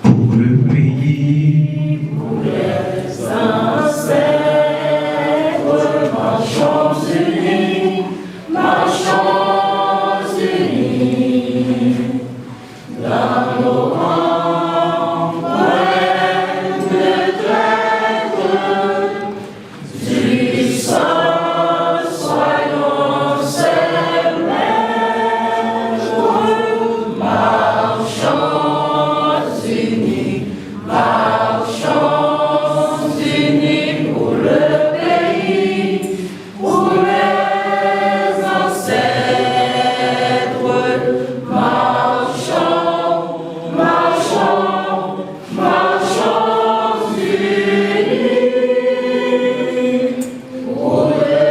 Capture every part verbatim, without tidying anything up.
Pour le pays. Pour les ancêtres, marchons unis, marchons unis. Dans nos rangs, point de traître, du sang, soyons seul maître, marchons unis, marchons unis pour le pays, pour les ancêtres, marchons, marchons. Marchons unis pour le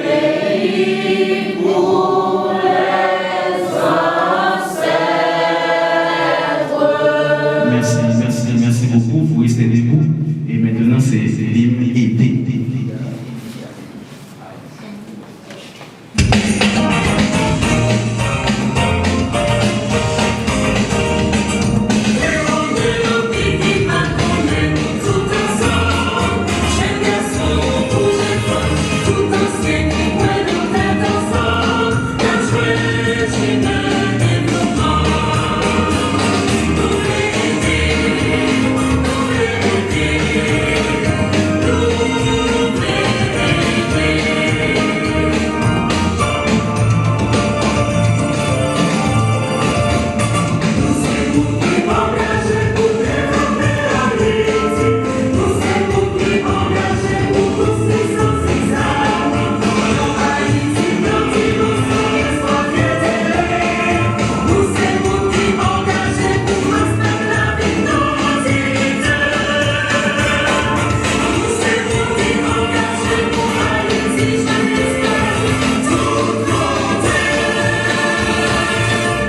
pays, pour les ancêtres. Merci, merci, merci beaucoup. Vous restez debout. Et maintenant, c'est l'hymne été.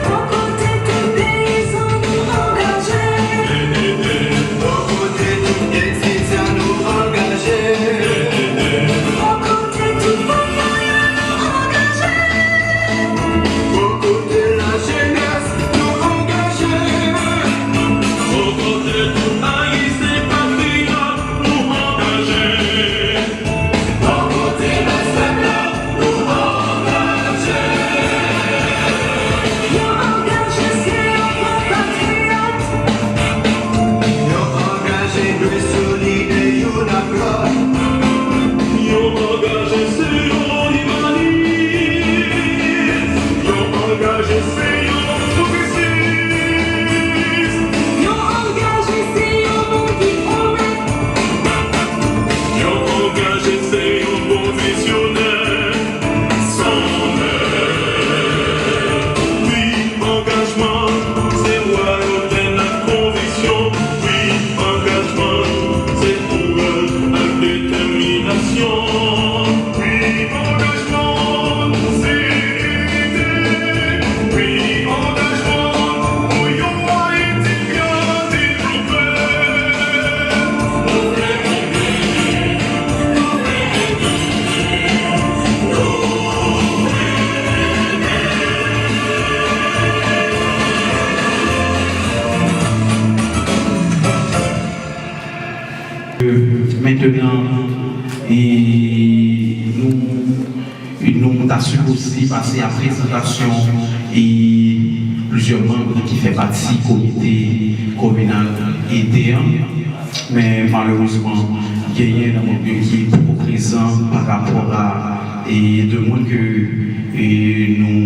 Bò kote tout peyizan nou angaje. Bò kote tout etidyan nou angaje. Bò kote tout fanm mwen yo angaje. Bò kote lajenès nou angaje. Bò kote tout Ayisyen patriyòt nou angaje. Bò kote baz pèp la, nou angaje. Yo angaje, se yon gwoup patriyòt. Yo angaje, dwe solidè youn ak lòt. Yo angaje, se yon imanis. Yo angaje, se yon pwogresis. Yo angaje, se yon moun ki onèt. Yo angaje, se yon bon vizyonè. San lè. Wi, angajman se wayòt ak konviksyon. Wi, angajman se kouraj ak detèminasyon. Wi, angajman se inite. Wi, angajman pou yon Ayiti byen devlope. Mentnan, e, nou, nou ta sipoze pase a prezantasyon e plizyè manm ki fè pati komite kominal ete an. Men malerezman, genyen nan manm yo ki poko prezan pa rapò a, e, de moun ke, e, nou,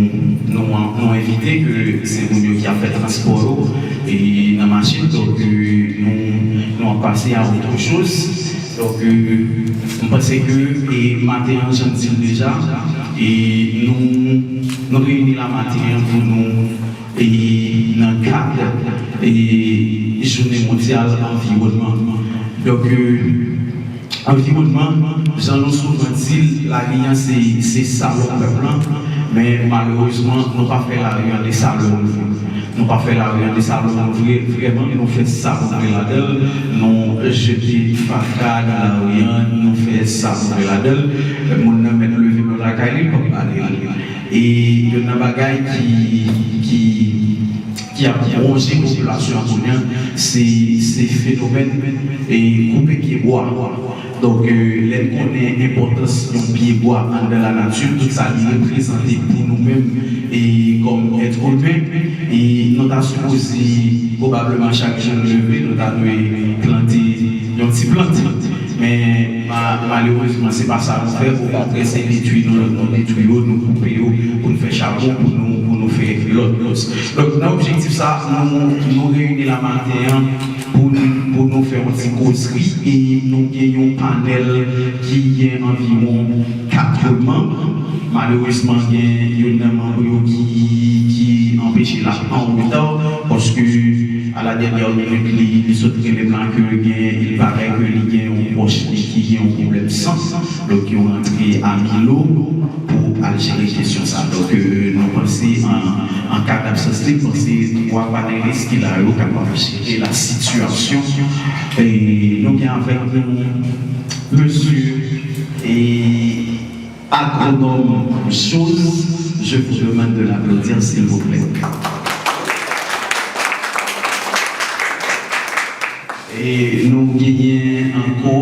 nou, nou envite, ke se moun yo ki ap fè transpò yo, e, nan machin. Donk, e, nou, nou ap pase a autre chose. Donk, e, m panse ke, e, maten an, jan m di l deja, e, nou, nou reyini la maten an pou nou e nan kad, e, Jounen Mondyal Anviwònman. Donk, e, anviwònman, jan nou souvan di l, lari a se, se salon pèp la, men malerezman, nou pa fè lari a de salon nou. Nou pa fè lari a de salon nou vre, vrèman, nou fè sa nou vle ladan l, nou jete fatra nan lari a, nou fè sa nou vle ladan l. Moun nan mèt leve nan lakay li, l p ap bale l. E youn nan bagay ki, ki, ki ap wonje popilasyon an kounye a, se, se fenomèn e koupe pye bwa. Donk, e, lè n konnen enpòtans yon pye bwa anndan lanati, tout sa li reprezante pou nou menm e kòm èt imen, e nou ta sipoze pwobableman chak jou n leve, nou ta dwe plante yon ti plant. Men ma, malerezman, se pa sa nou fè. Okontrè, se detwi nou, nou detwi yo, nou koupe yo pou n fè chabon, pou nou, pou nou fè lòt bous. Donk, nan objektif sa, nou, nou reyini la maten an pou, n- pou nou fè yon ti kozri e nou gen yon panèl ki gen anviwon kat manm. Malerezman, gen youn nan manm yo ki, ki anpeche l ap an reta, paske a la dènyè minit, li, li sot rele m la ke gen, il paraît ke li gen yon pwòch li ki gen yon pwoblèm san, donk yo rantre a Milo pou al jere kesyon sa. Donk, e, nou panse an, an ka d absans li, panse twa panelis ki la yo kapab jere la sitiyasyon. E nou gen avèk nou mesye e Agronòm Chose, je vous demande de l'applaudir, s'il vous plaît. E nou genyen ankò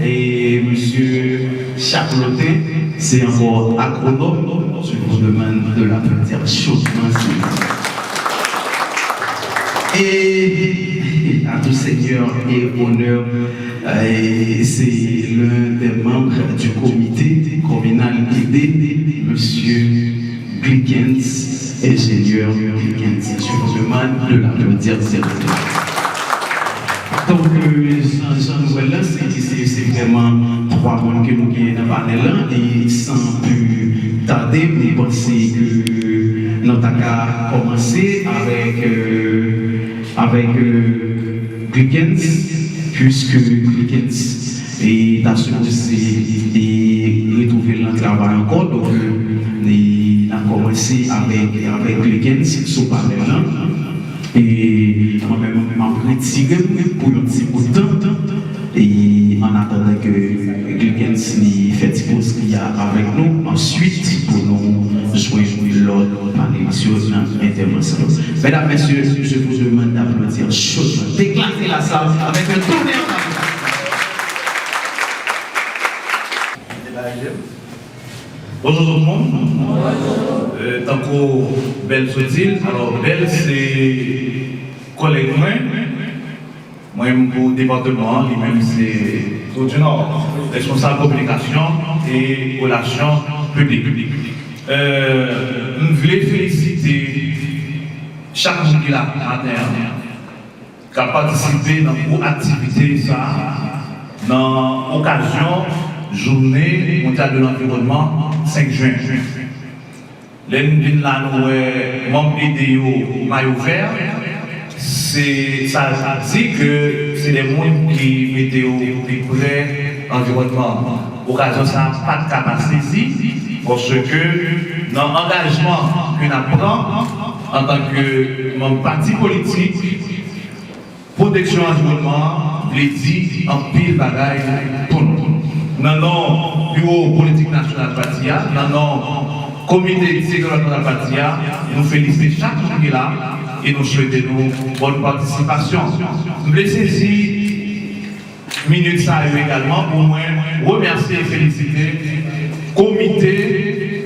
e mesye Chaplotin, se ankò agronòm, je vous demande de l'applaudir chaudement, s'il vous plaît. Et à tout seigneur et honneur, euh, c'est l'un des membres du comité communal aidé, monsieur Glickens, ingénieur Glickens. Je vous demande de l'applaudir, s'il vous plaît. Donk, euh, jan, jan nou wè l la, se, se, se vrèman twa moun ke nou genyen nan panèl la, e san pli tade, mwen panse ke nou ta ka kòmanse avèk, euh, avèk, euh, Glickens, puiske Glickens e ta sipoze e retwouve l nan travay ankò. Donk, e n ap kòmanse avèk, avèk Glickens sou panèl lan. E mwen menm, m ap retire m pou yon ti bout tan. E an atandan ke Glickens li fè ti poz li a avèk nou, answit pou nou jwenn lòt panelis yo nan entèvansyon yo. Mesdames, Messieurs, je vous demande d'applaudir chaudement, d'éclater la salle avec un tonnerre d'applaudissements. Bonjou tout moun. Euh, tankou Bèl sot di l, alò Bèl se kòlèg mwen. Mwen menm pou depatman an, li menm se Trou du Nord, responsab kominikasyon e relasyon piblik. Euh, m vle felisite chak moun ki la maten an, k ap patisipe nan gwo aktivite sa a, nan okazyon Journée Mondiale de l'Environnement, senk jen. Lè n vin la, nou wè manm ede yo mayo vè, se, sa di ke se de moun ki mete yo pi pre anviwònman an. Okazyon sa a pa t ka pa sezi, paske nan angajman ke n ap pran antanke manm pati politik, pwoteksyon anviwònman an vle di anpil bagay pou nou. Nan non biwo politik nasyonal pati a, nan non komite egzekitè nasyonal pati a, nou felisite chak moun ki la e nou swete nou bòn patisipasyon. M vle sezi minit sa yo egalman pou mwen remèsye e felisite komite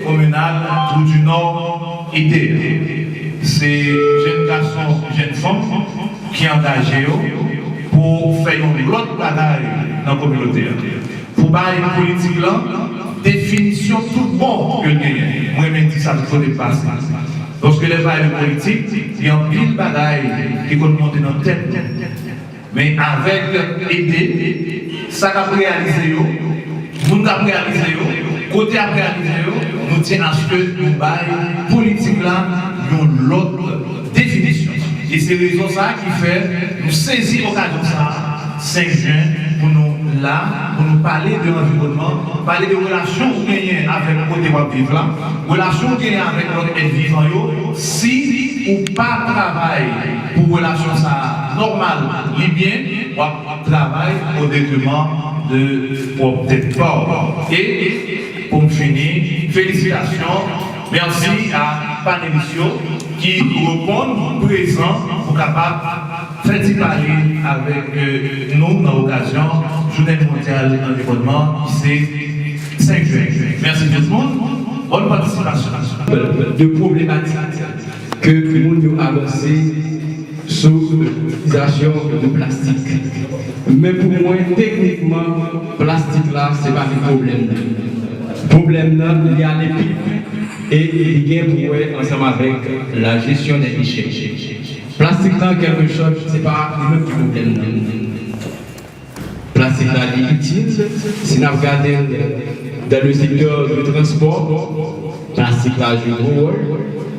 kominal Trou du Nord ede. Se jèn gason, jèn fanm ki angaje yo pou fè yon lòt bagay nan kominote a. Pou bay politik lan definisyon tout bon ke l genyen. Mwen renmen di sa tout kote m pase. Paske lè n pale de politik, gen anpil bagay ki konn monte nan tèt nou. Men avèk ede, sa k ap reyalize yo, moun k ap reyalize yo, kote y ap reyalize yo, nou tyen aske nou bay politik la yon lòt definisyon. E se rezon sa a ki fè nou sezi okazyon sa a, senk jen, pou nou la, pou nou pale de anviwònman, pale de relasyon ou genyen avèk kote w ap viv la, relasyon ou genyen avèk lòt èt vivan yo. Si ou pa travay pou relasyon sa a nòmal, li byen, w ap travay o detriman de pwòp tèt pa w. E pou m fini, felisitasyon, mèsi a panelis yo ki reponn prezan pou kapab fè ti pale avèk, euh, nou nan okazyon Jounen Mondyal Anviwònman ki se senk jen. Mèsi tout moun. Bòn patisipasyon. De pwoblematik ke moun yo avanse sou itilizasyon de plastik. Men pou mwen, teknikman, plastik la, se pa li pwoblèm nan. Pwoblèm nan, li ale pi lwen e li gen pou wè ansanm avèk la jesyon dè dechè. Plastik la, an kèlke sòt, se pa li menm ki pwoblèm nan. Plastik la, li itil. Si n ap gade l dans le secteur du transport, plastik la jwe gwo wòl.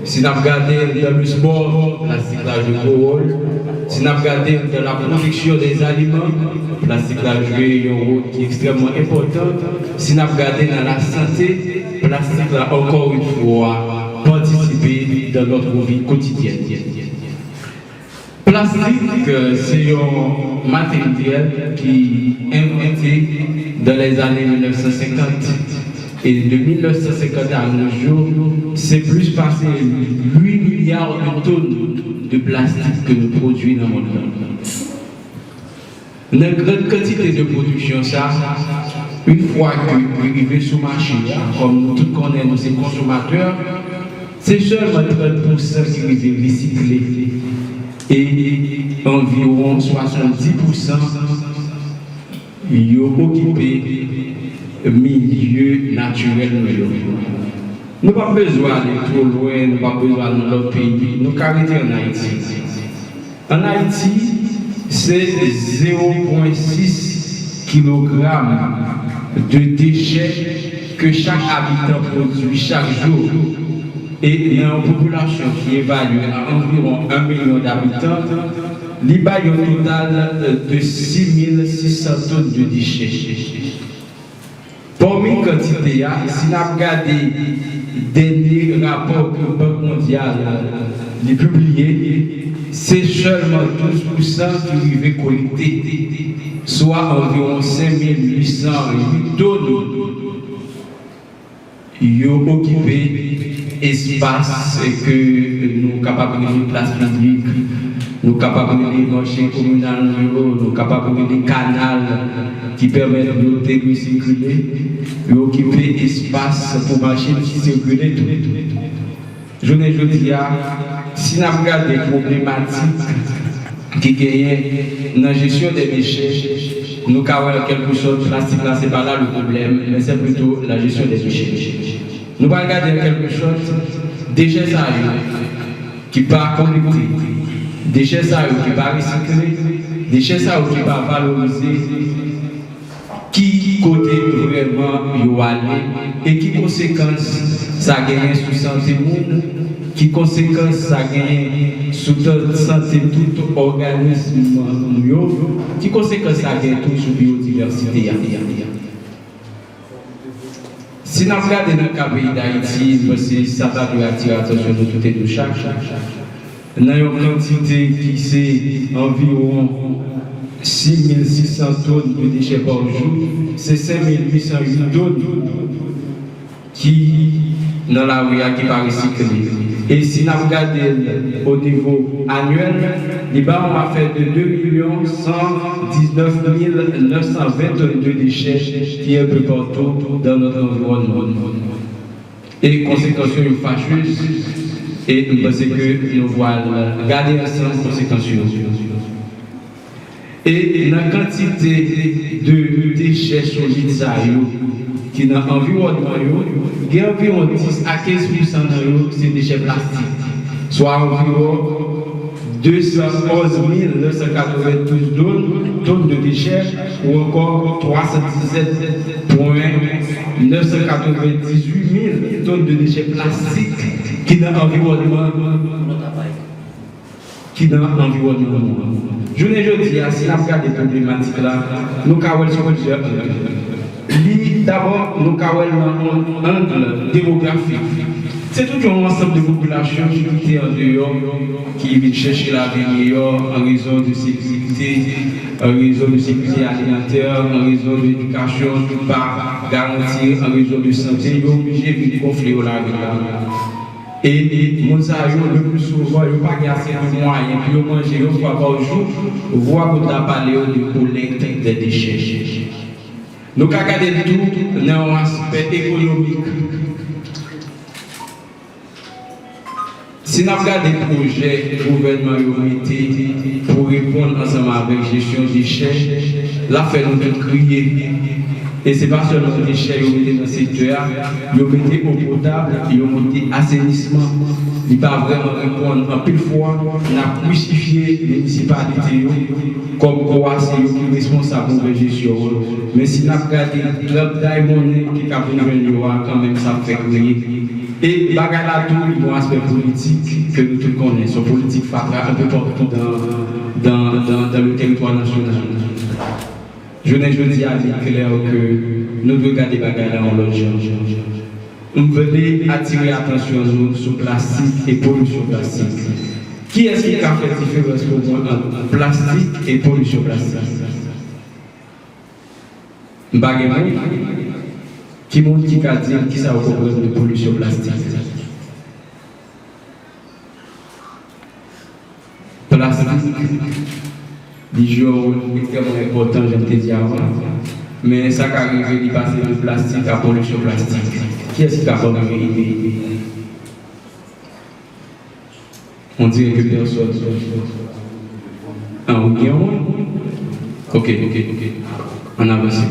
Si n ap gade l dans le sport, plastik la jwe gwo wòl. Si n ap gade l dans la production des aliments, plastik la jwe yon wòl ki ekstrèmman enpòtan. Si n ap gade nan la santé, plastik la, encore une fois, participe dans notre vie quotidienne. Plastik, euh, se yon materyèl ki envante dans les années mil nèf san senkant. E de mil nèf san senkant à nos jours, se plis pase uit milya de tonn de plastik ke nou pwodui nan mond lan. Nan gran kantite de pwodiksyon sa, yon fwa ke li rive sou mache a, kòm nou tout konnen nou se konsomatè, se sèlman trant pousan ki rive resikle e anviwon swasanndis pousan yo okipe milye natirèl nou yo. Nou p ap bezwen ale twò lwen, nou p ap bezwen al nan lòt peyi, nou ka rete ann Ayiti. Ann Ayiti, se zewo pwen sis kilogram de dechè ke chak abitan pwodui chak jou. E nan yon popilasyon ki evalye a anviwon yon milyon d'abitan, li bay yon total de sis mil sis san tonn de dechè. Pami kantite a, si n ap gade dènye rapò ke Bank Mondyal li pibliye, se sèlman douz pousan ki rive kolekte, swa anviwon senk mil uit san uit tonn yo okipe espas ke nou kapab rele plas piblik, nou kapab rele mache kominal nou yo, nou kapab rele kanal ki pèmèt nou te sikile, yo okipe espas pou machin sikile tou. Jounen jodi a, si n ap gade pwoblematik ki genyen nan jesyon dè dechè, nou ka wè an kèlke sòt plastik la se pa la le problème, mais c'est plutôt la gestion des déchets. Nou pral gade an kèlke sòt dechè sa yo ki pa kolekte, dechè sa yo ki pa resikle, dechè sa yo ki pa valorize, ki kote vrèman yo ale e ki konsekans sa genyen sou sante moun, ki konsekans sa genyen sou tan- sante tout òganis nou yo, ki konsekans sa genyen tou sou biyodivèsite a. Si n ap gade nan ka peyi Dayiti, m panse sa ta dwe atire atansyon nou tout e nou chak. Nan yon kantite ki se anviwon sis mil sis san tonn de dechè pa jou, se senk mil uit san uit tonn ki nan lari a ki pa resikle. E si n ap gade l o nivo anyèl, li ba yon afè de de milyon san diznèf mil nèf san ven tonn de dechè ki enpe patou dans notre environnement. E konsekans yo, yo fachèz, e m panse ke nou pral gade ansanm konsekans yo. E nan kantite de dechè solid sa yo ki nan anviwònman yo, gen anviwon dis a kenz pousan nan yo se dechè plastik, swa anviwon de san onz mil nèf san katrevendouz tonn, tonn de dechè, ou ankò twa san disèt pwen nèf san katrevendizuit mil tonn de dechè plastik ki nan anviwònman ki nan anviwònman nou an. Jounen jodi a, si n ap gade pwoblematik la, nou ka wè l sou plizyè ang. Li, dabò, nou ka wè l nan yon ang demografik. Se tout yon ansanm de popilasyon ki kite andeyò, ki vin chèche lavi miyò an rezon de sekirite, an rezon de sekirite alimantè, an rezon de edikasyon ki pa garanti, an rezon de sante, yo oblije vin konfle yo lari la. E moun sa yo, le pli souvan, yo pa gen ase de mwayen pou yo manje yon fwa pa jou, vwa kote la pale yo de kolèkt dè dechè. Nou ka gade l tou nan yon aspè ekonomik. Si n ap gade pwojè gouvènman yo mete pou reponn ansanm avèk jesyon dechè, l ap fè nou tout kriye. E se pa sèlman dechè yo mete nan sektè a, yo mete eau potable, yo mete asenisman. Li pa vrèman reponn. Anpil fwa, n ap krisifye minisipalite yo kòmkwa se yo ki responsab movè jesyon an. Men si n ap gade trap day monnen ki ka vin jwenn yo a, kanmenm sa ap fè kriye. E bagay la tou, li gen yon aspè politik ke nou tout konnen. Se yon politik fatra enpe patou dan, dan, dan, dan le teritwa nasyonal. Jounen jodi a, li klè ke nou dwe gade bagay la yon lòt jan. M vle atire atansyon nou sou plastik e polisyon plastik. Kiyès ki ka fè diferans pou mwen ant plastik e polisyon plastik? M pa gen mo. Ki moun ki ka di m kisa yo konprann de polisyon plastik? Plastik, li jwe yon wòl ekstrèmman enpòtan, jan m te di avan. Men sa ka rive li pase de plastik a polisyon plastik. Kiyès ki ka ban m yon ide? On dirait que personne. Ah, ou gen yon? Ok, ok, ok. Ann avanse.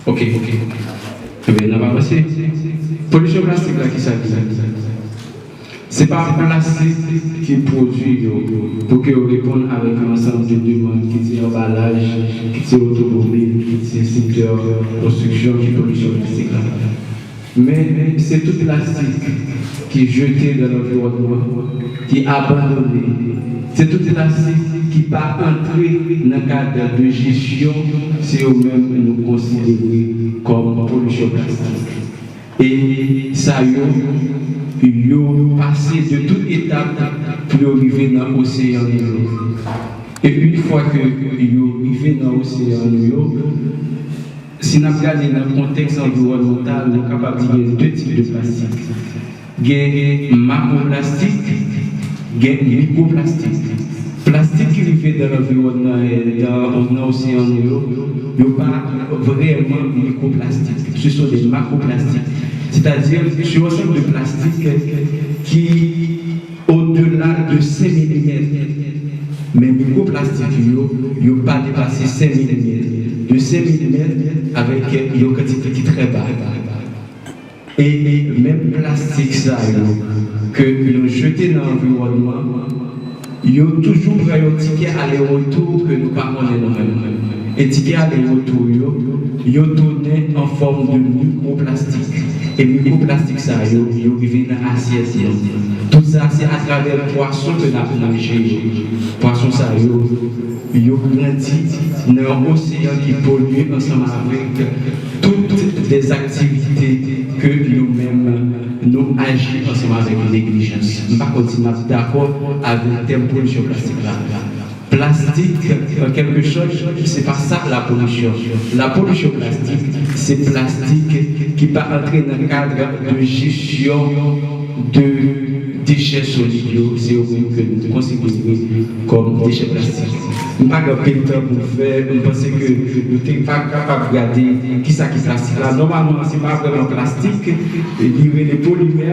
Ok, ok. Ebyen, n ap avanse. Polisyon plastik la, kisa ki? Se pa plastik ki pwodui yo pou ke yo reponn avèk yon ansanm de demann, kit se anbalaj, kit se otomobil, kit se sektè konstriksyon ki polisyon plastik la. Men se tout plastik ki jete dan lanviwònman, ki abandone, se tout plastik ki pa antre nan kad de jesyon, se yo menm nou konsidere kòm polisyon plastik. E sa yo, yo pase de tout etap pou yo rive nan oseyan nou yo. E yon fwa ke yo rive nan oseyan nou yo, si n ap gade nan kontèks anviwònmantal, nou kapab di gen de tip de plastik. Gen makroplastik, gen mikroplastik. Plastik ki rive dan lanviwònman, eh, dan, nan oseyan nou yo, yo pa vrèman mikroplastik. Ce sont des macroplastiques. C'est-à-dire, c'est un ensemble de plastique qui, au-delà de cinq millimètres. Men mikroplastik yo, yo pa depase cinq millimètres. De cinq millimètres avèk yon kantite ki trè ba. E menm plastik sa yo ke nou jete nan anviwònman, yo toujou pran yon tikè ale-retou ke nou pa konnen nou menm. E tikè ale-retou yo, yo tounen an fòm de mikroplastik. E mikroplastik sa yo, yo rive nan asyèt nou. Tout sa, se atravè pwason ke n ap manje yo. Pwason sa yo, yo grandi nan yon oseyan ki polye ansanm avèk tout dèzaktivite ke nou menm nou aji ansanm avèk neglijans. M pa konn si n ap dakò avèk tèm polisyon plastik la. Plastik, an kèlke sòt, se pa sa lapolisyon. Lapolisyon plastik, se plastik ki pa antre nan kad de jesyon de dechè solid yo, se yo menm ke nou konsidere kòm dechè plastik. M pa gen anpil tan pou m fè, m panse ke nou te pa kapab gade kisa ki plastik la. Nòmalman, se pa vrèman plastik, li rele polimè.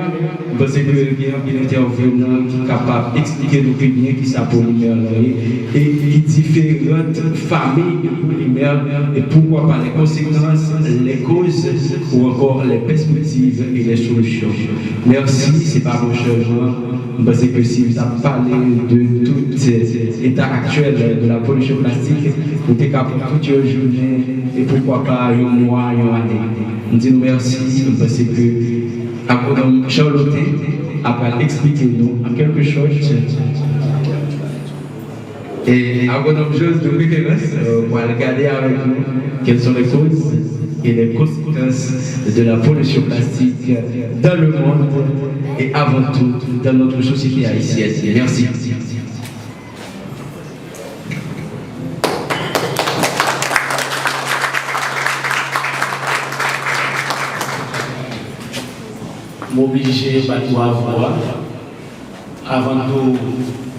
M panse ke gen anpil entèvenan ki kapab eksplike nou pi byen kisa polimè la ye, e ki diferan fanmi de polimè, e poukwa pa les conséquences, les causes ou encore les perspectives et les solutions. Mèsi, se pa mwen sèlman. M panse ke si m t ap pale de tout, eh, eta aktyèl de la polisyon plastik, nou te ka pran tout yon jounen, e poukwa pa yon mwa, yon ane. M di nou mèsi, m panse ke agwonòm Charlotin ap pral eksplike nou an kèlke sòt. E agwonòm Jose de preferans, euh, pral gade avèk nou quelles sont les causes et les conséquences de la pollution plastique dans le monde et avant tout dans notre société haïtienne. Merci. Oblije bat bravo a. Avan tou,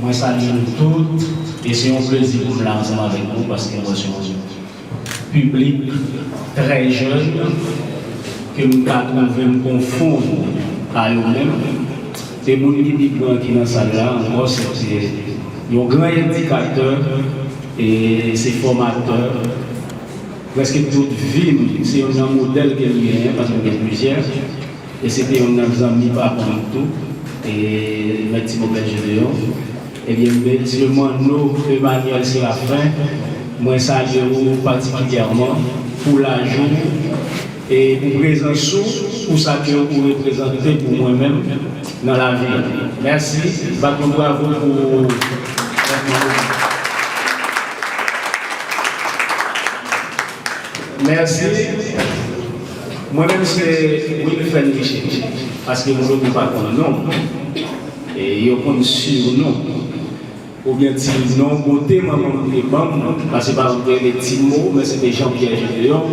mwen salye nou tout, e se yon plezi pou m la ansanm avèk nou, paske mwen se yon piblik trè jèn, ke m ka twouve m konfonn a yo menm. E moun ki pi gran ki nan sal la ankò, se, se yon gran edikatè, e se fòmatè. Prèske tout vi m, se youn nan modèl ke m genyen, paske m gen plizyè. E se te youn nan zanmi papa m tou, e Mèt Timo Bèje Leyon. Ebyen, mesye Manno Emmanuel Séraphin, mwen salye ou patikilyèman pou laj ou e pou prezans ou, pou sa ke ou reprezante pou mwen menm nan lavi. Mèsi, bat yon bravo pou Mèt Manno. Mèsi. Mwen menm se Wilfène Michel, paske moun yo pa konn non m. E yo konn sinon. Oubyen ti non kote manman m te ban m, paske papa m te rele Timo, men se te Jean Pierre Gédéon.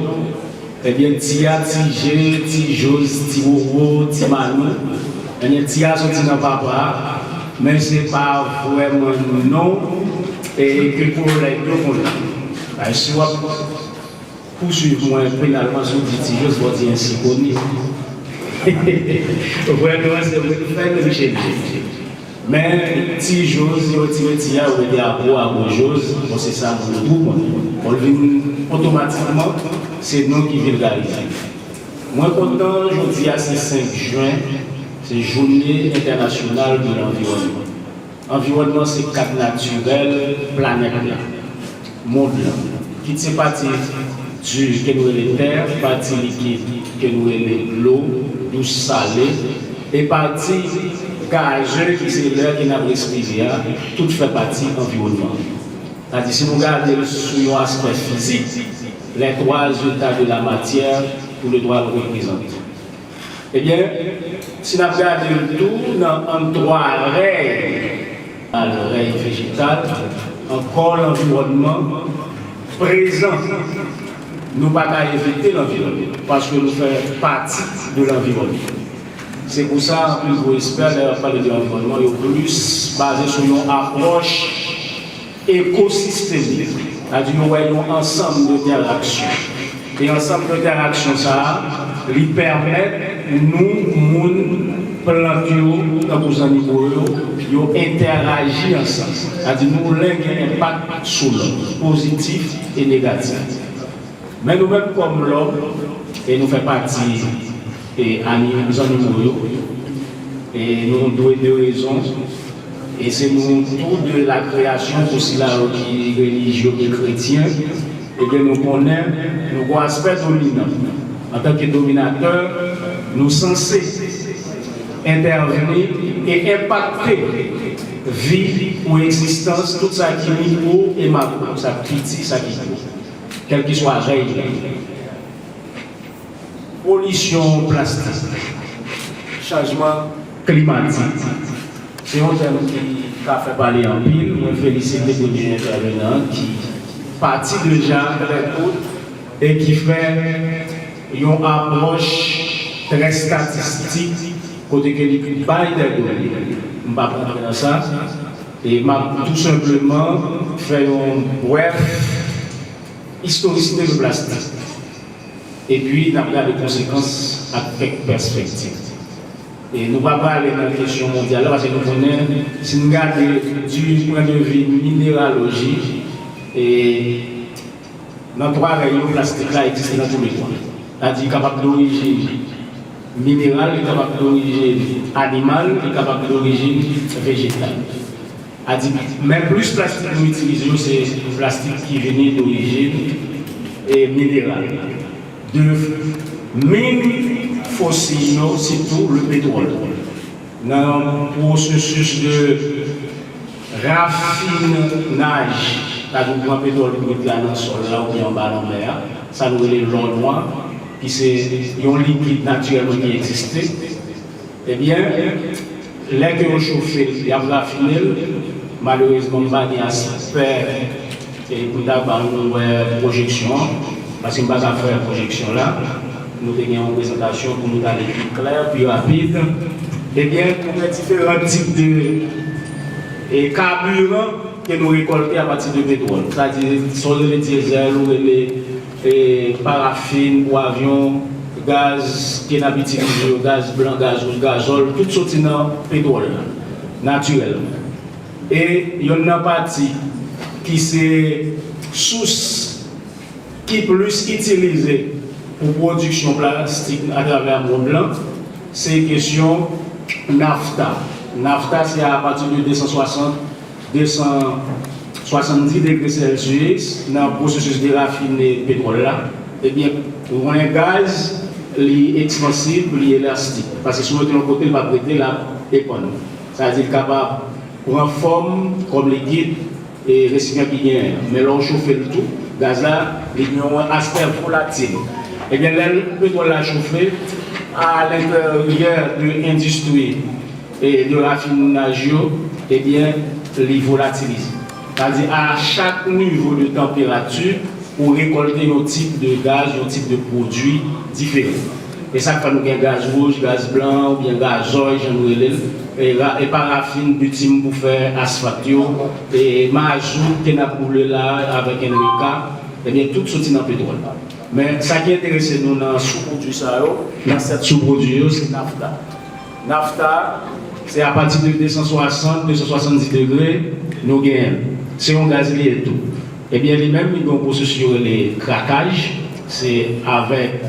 Ebyen, Ti a, Ti Je, Ti Joz, Ti Wowo, Ti Manou. Ebyen, Ti a soti nan papa a, men se pa vrèman non, e, ke kolèg yo konnen. Paske si w ap pouswiv mwen penalman si w di Ti Joz, fò w di ensi koni. Vrè non an se Wilfène Michel. Men Ti Joz, yo retire Ti a, yo mete Agwo, Agwo Joz, bon, se sa moun yo tou konnen. Bon, l vin otomatikman, se non ki vilgarize. Mwen kontan, jodi a se senk jen, se Journée Internationale de l'Environnement. Anviwònman se kad natirèl planèt la, mond lan. Kit se pati di ke nou rele tè, pati likid ke nou rele dlo, dous, sale, e pati gaze ki se lè ke n ap respire a, tout fè pati anviwònman an. Sa di, si nou gade l sou yon aspè fizik, les trois états de la matière, tous les trois reprezante. Ebyen, si n ap gade l tou nan an twa rèy, rèy vejetal, ankò lanviwònman prezan. Nou pa ka evite lanviwònman, paske nou fè pati de lanviwònman. Se pou sa, anpil gwo espè, lè y ap pale de lanviwònman, yo plis baze sou yon apwòch ekosistemik, sa di yo wè yon ansanm entèraksyon. E ansanm entèraksyon sa a, li pèmèt nou, moun, plant yo, tankou zannimo yo, yo entèraji ansanm. Sa di nou len gen enpak sou lòt, pozitif e negatif. Men nou menm kòm lòm, e nou fè pati, e, ani-, zannimo yo, e nou dwe de rezon, e se nou tou de la kreyasyon pou sila yo ki relijye, ki kretyen, ebyen nou konnen nou gon aspè dominan. Antanke dominatè, nou sanse entèvni e enpakte vi ou egzistans tout sa ki mikwo e makwo, sa ki piti, sa ki gwo. Kèlkeswa rèy li. Polisyon plastik, chanjman klimatik, se yon tèm ki ka fè pale anpil. Mwen felisite premye entèvenan an ki pati deja trè kout e ki fè yon apwòch trè estatistik kote ke li bay dè done. M p ap rantre nan sa. E m ap tou senpleman fè yon brèf istorisite de plastik. Epi, n ap gade konsekans ak kèk pèspektiv. E nou pa prale nan kesyon mondyal la, paske nou konnen, si n gade du point de vue mineralogie, e nan twa rèy yo, plastik la egziste nan toulètwa. Sa di, li kapab dorijin mineral, li kapab dorijin animal, li kapab dorijin vejetal. A di, men plis plastik nou itilize yo, se plastik ki vini dorijin, e, mineral. De min fosil yo, sitou le petwòl. Nan pwosesis de rafinaj, sa di w pran petwòl brit la nan sòl la oubyen anba lanmè a, sa nou rele lò nwa, ki se yon likid natirèlman ki egziste. Ebyen, lè ke yo chofe l, y ap rafine l. Malerezman, m pa gen aspè, e, pou m ta ba nou wè pwojeksyon an, paske m pa ka fè pwojeksyon la. Nou te gen yon prezantasyon pou nou t ale pi klè, pi rapid. Ebyen, nou gen diferan tip de e, kabiran ke nou rekòlte apati de petwòl. Sa di, swa w rele dyezèl, ou rele e, parafin pou avyon, gaz ke n ap itilize yo, gaz blan, gaz wouj, gazòl, tout soti nan petwòl la, natirèl. E yonn nan pati ki se sous ki plis itilize pou pwodiksyon plastik atravè mond lan, se kesyon nafta. Nafta, se apati de de san swasant, de san swasanndis degre Celsius nan pwosesis de rafine petwòl la. Ebyen, ou konnen gaz, li ekspansib, li elastik. Paske si w mete l yon kote, l p ap rete, l ap epann. Sa vle di, l kapab pran fòm kòm likid, e resipyan ki genyen an. Men lè w chofe l tou, gaz la, li gen yon aspè volatil. Ebyen, lè petwòl la chofe, a lenteryè de endistri e de rafinaj yo, ebyen, li volatilize. Sa di, a chak nivo de tanperati, ou rekòlte yon tip de gaz, yon tip de pwodui diferan. E sa k fè nou gen gaz wouj, gaz blan, oubyen gazòl, jan nou rele l, e, ra- e parafin, bitim pou fè asfalt yo, e mazout ke n ap boule la avèk N V K, ebyen, tout soti nan petwòl. Men sa ki enterese nou nan soupwodui sa yo, nan sèt soupwodui yo, se nafta. Nafta, se apati de de san swasant, de san swasanndis degre, nou genyen l. Se yon gaz li ye tou. Ebyen, li menm, li gen yon pwosesis yo rele krakaj. Se avèk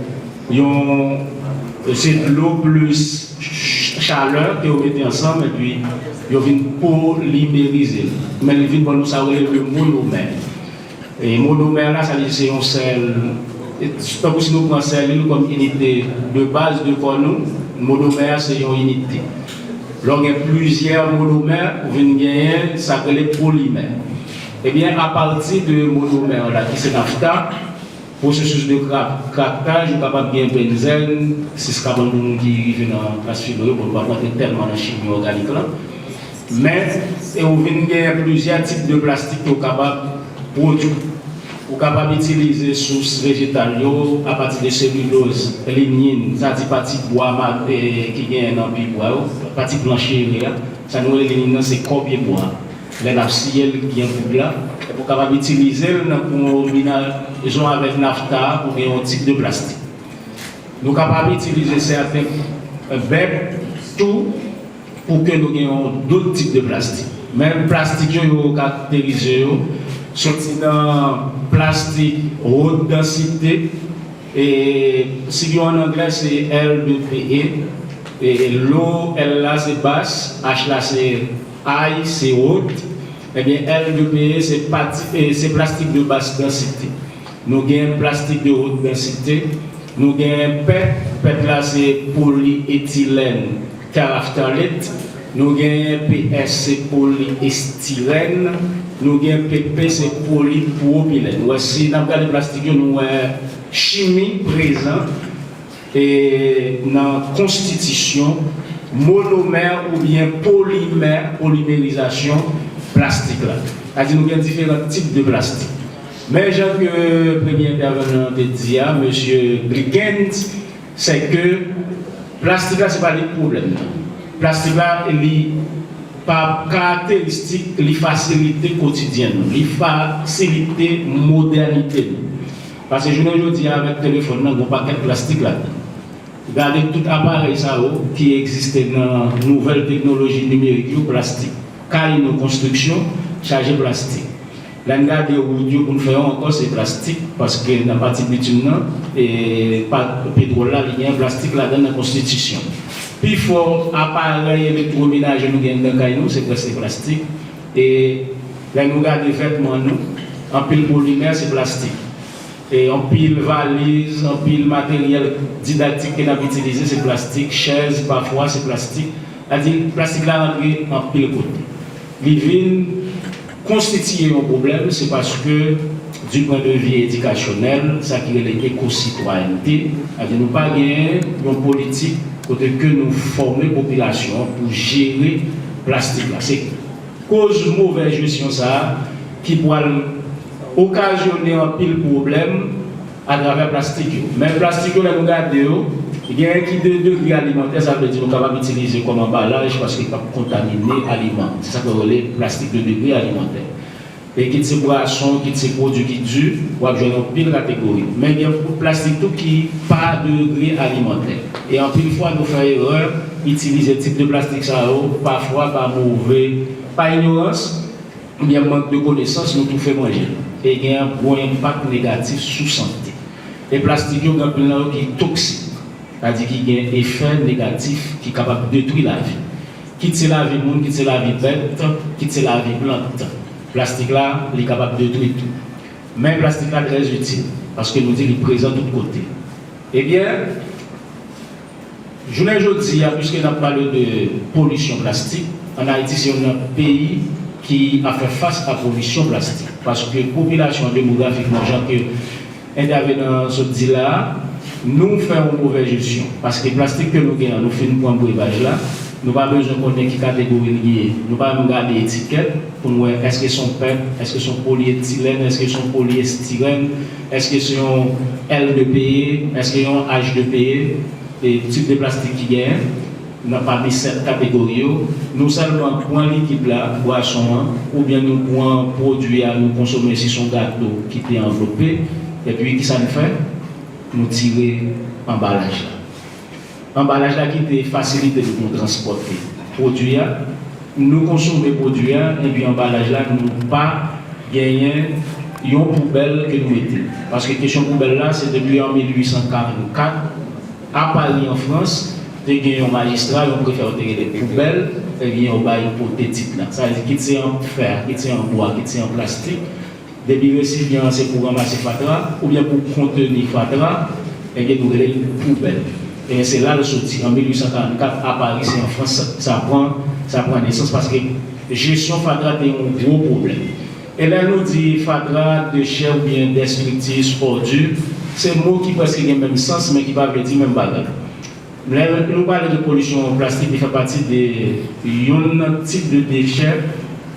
yon, se dlo plis ch- chalè ke yo mete ansanm, epi yo vin polimerize l. Men li vin ban nou sa yo rele le monomè. E monomè la, sa vle di se yon sèl, e, tankou si nou pran selil kòm inite de baz de kò nou, monomè a se yon inite. Lè w gen plizyè monomè, ou vin genyen sa k rele polimè. Ebyen, apati de monomè la, ki se nafta, pwosesis de krak- kraktaj, ou kapab gen benzèn, sis kabann pou moun ki rive nan klas filo yo, bon, nou p ap rantre tèlman nan chimi òganik lan. Men, e ou vin gen plizyè tip de plastik ke w kapab pwodui. Ou kapab itilize sous vejetal yo, apati de seliloz, lignin, sa di pati bwa ma- e, ki genyen nan pye bwa yo, pati blan chere a. Sa nou rele lignin nan, se kò pye bwa. Lè n ap siye l, li gen gout la. Epi ou kapab itilize l nan konbinezon avèk nafta pou gen yon tip de plastik. Nou kapab itilize sèten bèk tou pou ke nou gen yon dòt tip de plastik. Men plastik yo, yo karakterize yo soti nan plastik wot dansite, e sign yo an anglè se L de P E, e lo L la se bas, H la se high, se wot, ebyen L de P E se pati, e se plastik de bas dansite. Nou gen plastik de wot dansite, nou gen pèt, pèt la se polyetilèn terephthalate, nou gen P S se polyestirèn, nou gen P P se polypropylèn. Ou wè, si n ap gade plastik yo, nou wè chimi prezan e nan konstitisyon monomè oubyen polimè, polimerizasyon plastik la. Sa di nou gen diferan tip de plastik. Men jan ke premye entèvenan an te di a, mesye Glickens, se ke plastik la se pa li k pwoblèm nan. Plastik la, li pa karakteristik, li fasilite kotidyen nou, li fasilite modènite nou. Paske jounen jodi a, avèk telefòn nan, gen yon pakèt plastik ladan. Gade tout aparèy sa yo ki egziste nan nouvèl teknoloji nimerik yo, plastik. Kay nou, konstriksyon, chaje plastik. Lè n gade wout yo pou n fè yo ankò, se plastik, paske nan pati bitim nan, e pa, petwòl la, li gen plastik ladan nan konstriksyon. Pifò aparèy elektwomenaje nou gen anndan kay nou, se prèske plastik. E lè nou gade vètman nou, anpil polimè se plastik. E anpil valiz, anpil materyèl didaktik ke n ap itilize se plastik, chèz pafwa se plastik. Sa di plastik la rantre anpil kote. Li vin konstitiye yon pwoblèm, se paske, du point de vue éducationnel, sa ki rele ekositwayènte, sa di nou pa genyen yon politik kote ke nou fòme popilasyon an pou jere plastik la. Se koz movèz jesyon sa a ki pral okazyone anpil pwoblèm atravè plastik yo. Men plastik yo, lè nou gade yo, genyen ki de degre alimantè, sa vle di nou kapab itilize kòm anbalaj paske l p ap kontamine aliman. Se sa k yo rele plastik de degre alimantè. E kit se bwason, kit se pwodui ki di, w ap jwenn yon pil kategori. Men gen plastik tou ki pa degre alimantè. E anpil fwa, nou fè erè itilize tip de plastik sa yo, pafwa pa move, pa inyorans, oubyen mank de konesans, nou toufe manje l. E gen yon gwo enpak negatif sou sante. E plastik yo, gen anpil nan yo ki toksik, sa di ki gen efè negatif ki kapab detwi lavi. Kit se lavi moun, kit se lavi bèt, kit se lavi plant. Plastik la, li kapab detwi tou. Men plastik la trè itil, paske nou di li prezan tout kote. Ebyen, jounen jodi a, piske n ap pale de polisyon plastik, ann Ayiti se youn nan peyi ki ap fè fas a polisyon plastik. Paske popilasyon an demografikman, jan ke entèvenan an sot di la a, nou fè yon movè jesyon. Paske plastik ke nou gen an, nou fin pran brevaj la, nou pa bezwen konnen ki kategori l ye, nou pa menm gade etikèt pou n wè èske se yon pèp, èske se yon polyetilèn, èske se yon polyestirèn, èske se yon L de peye, èske yon H de peye, e tip de plastik ki genyen nan pami sèt kategori yo, nou sèlman pran likid la, bwason an, oubyen nou pran pwodui a nou konsome, si se yon gato ki te anvlope, epi kisa n fè? Nou tire anbalaj la. Anbalaj la ki te fasilite nou pou nou transpòte pwodui a, nou konsome pwodui a, epi anbalaj la, nou pa genyen yon poubèl ke nou mete. Paske kesyon poubèl la, se depi an mil uit san karannkat, a Pari, an Frans, te gen yon majistra, yon prefè yo te rele Poubèl, ebyen, yo bay pote tit la. Sa vle di, kit se an fè, kit se an bwa, kit se an plastik, depi resipyan an se pou ranmase fatra, oubyen pou konteni fatra, ebyen, nou rele l poubèl. Ebyen, se la l soti. An mil uit san karannkat, a Pari, se an Frans, sa pran, sa pran nesans, paske jesyon fatra te yon gwo pwoblèm. E lè nou di fatra, dechè oubyen destritis, òdi, se mo ki prèske gen menm sans, men ki pa vle di menm bagay. Lè nou pale de polisyon plastik, li fè pati de youn nan tip de dechè,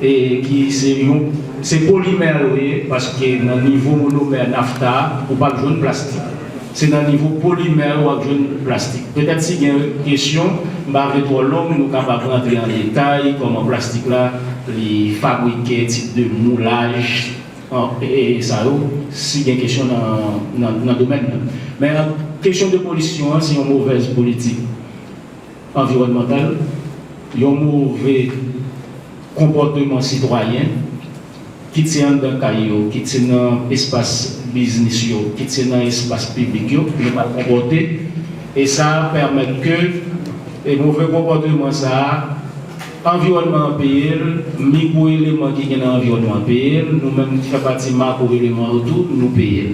e ki se yon, se polimè yo ye, paske nan nivo monomè nafta a, ou p ap jwenn plastik. Se nan nivo polimè w ap jwenn plastik. Petèt si gen kesyon, m pa vle twò long, nou kapab rantre an detay kòman plastik la, li fabrike, tip de moulaj, an, e, e sa yo, si gen kesyon nan, nan, nan domèn nan. Men, kesyon de polisyon an, se yon movèz politik anviwònmantal, yon move konpòteman sitwayen, kit se anndan kay yo, kit se nan espas biznis yo, kit se nan espas piblik yo, nou pa konpòte. E sa pèmèt ke, e move konpòteman sa a, anviwònman an peye l, mikwo eleman ki gen nan anviwònman an peye l, nou menm ki fè pati makwo eleman yo tou, nou peye l.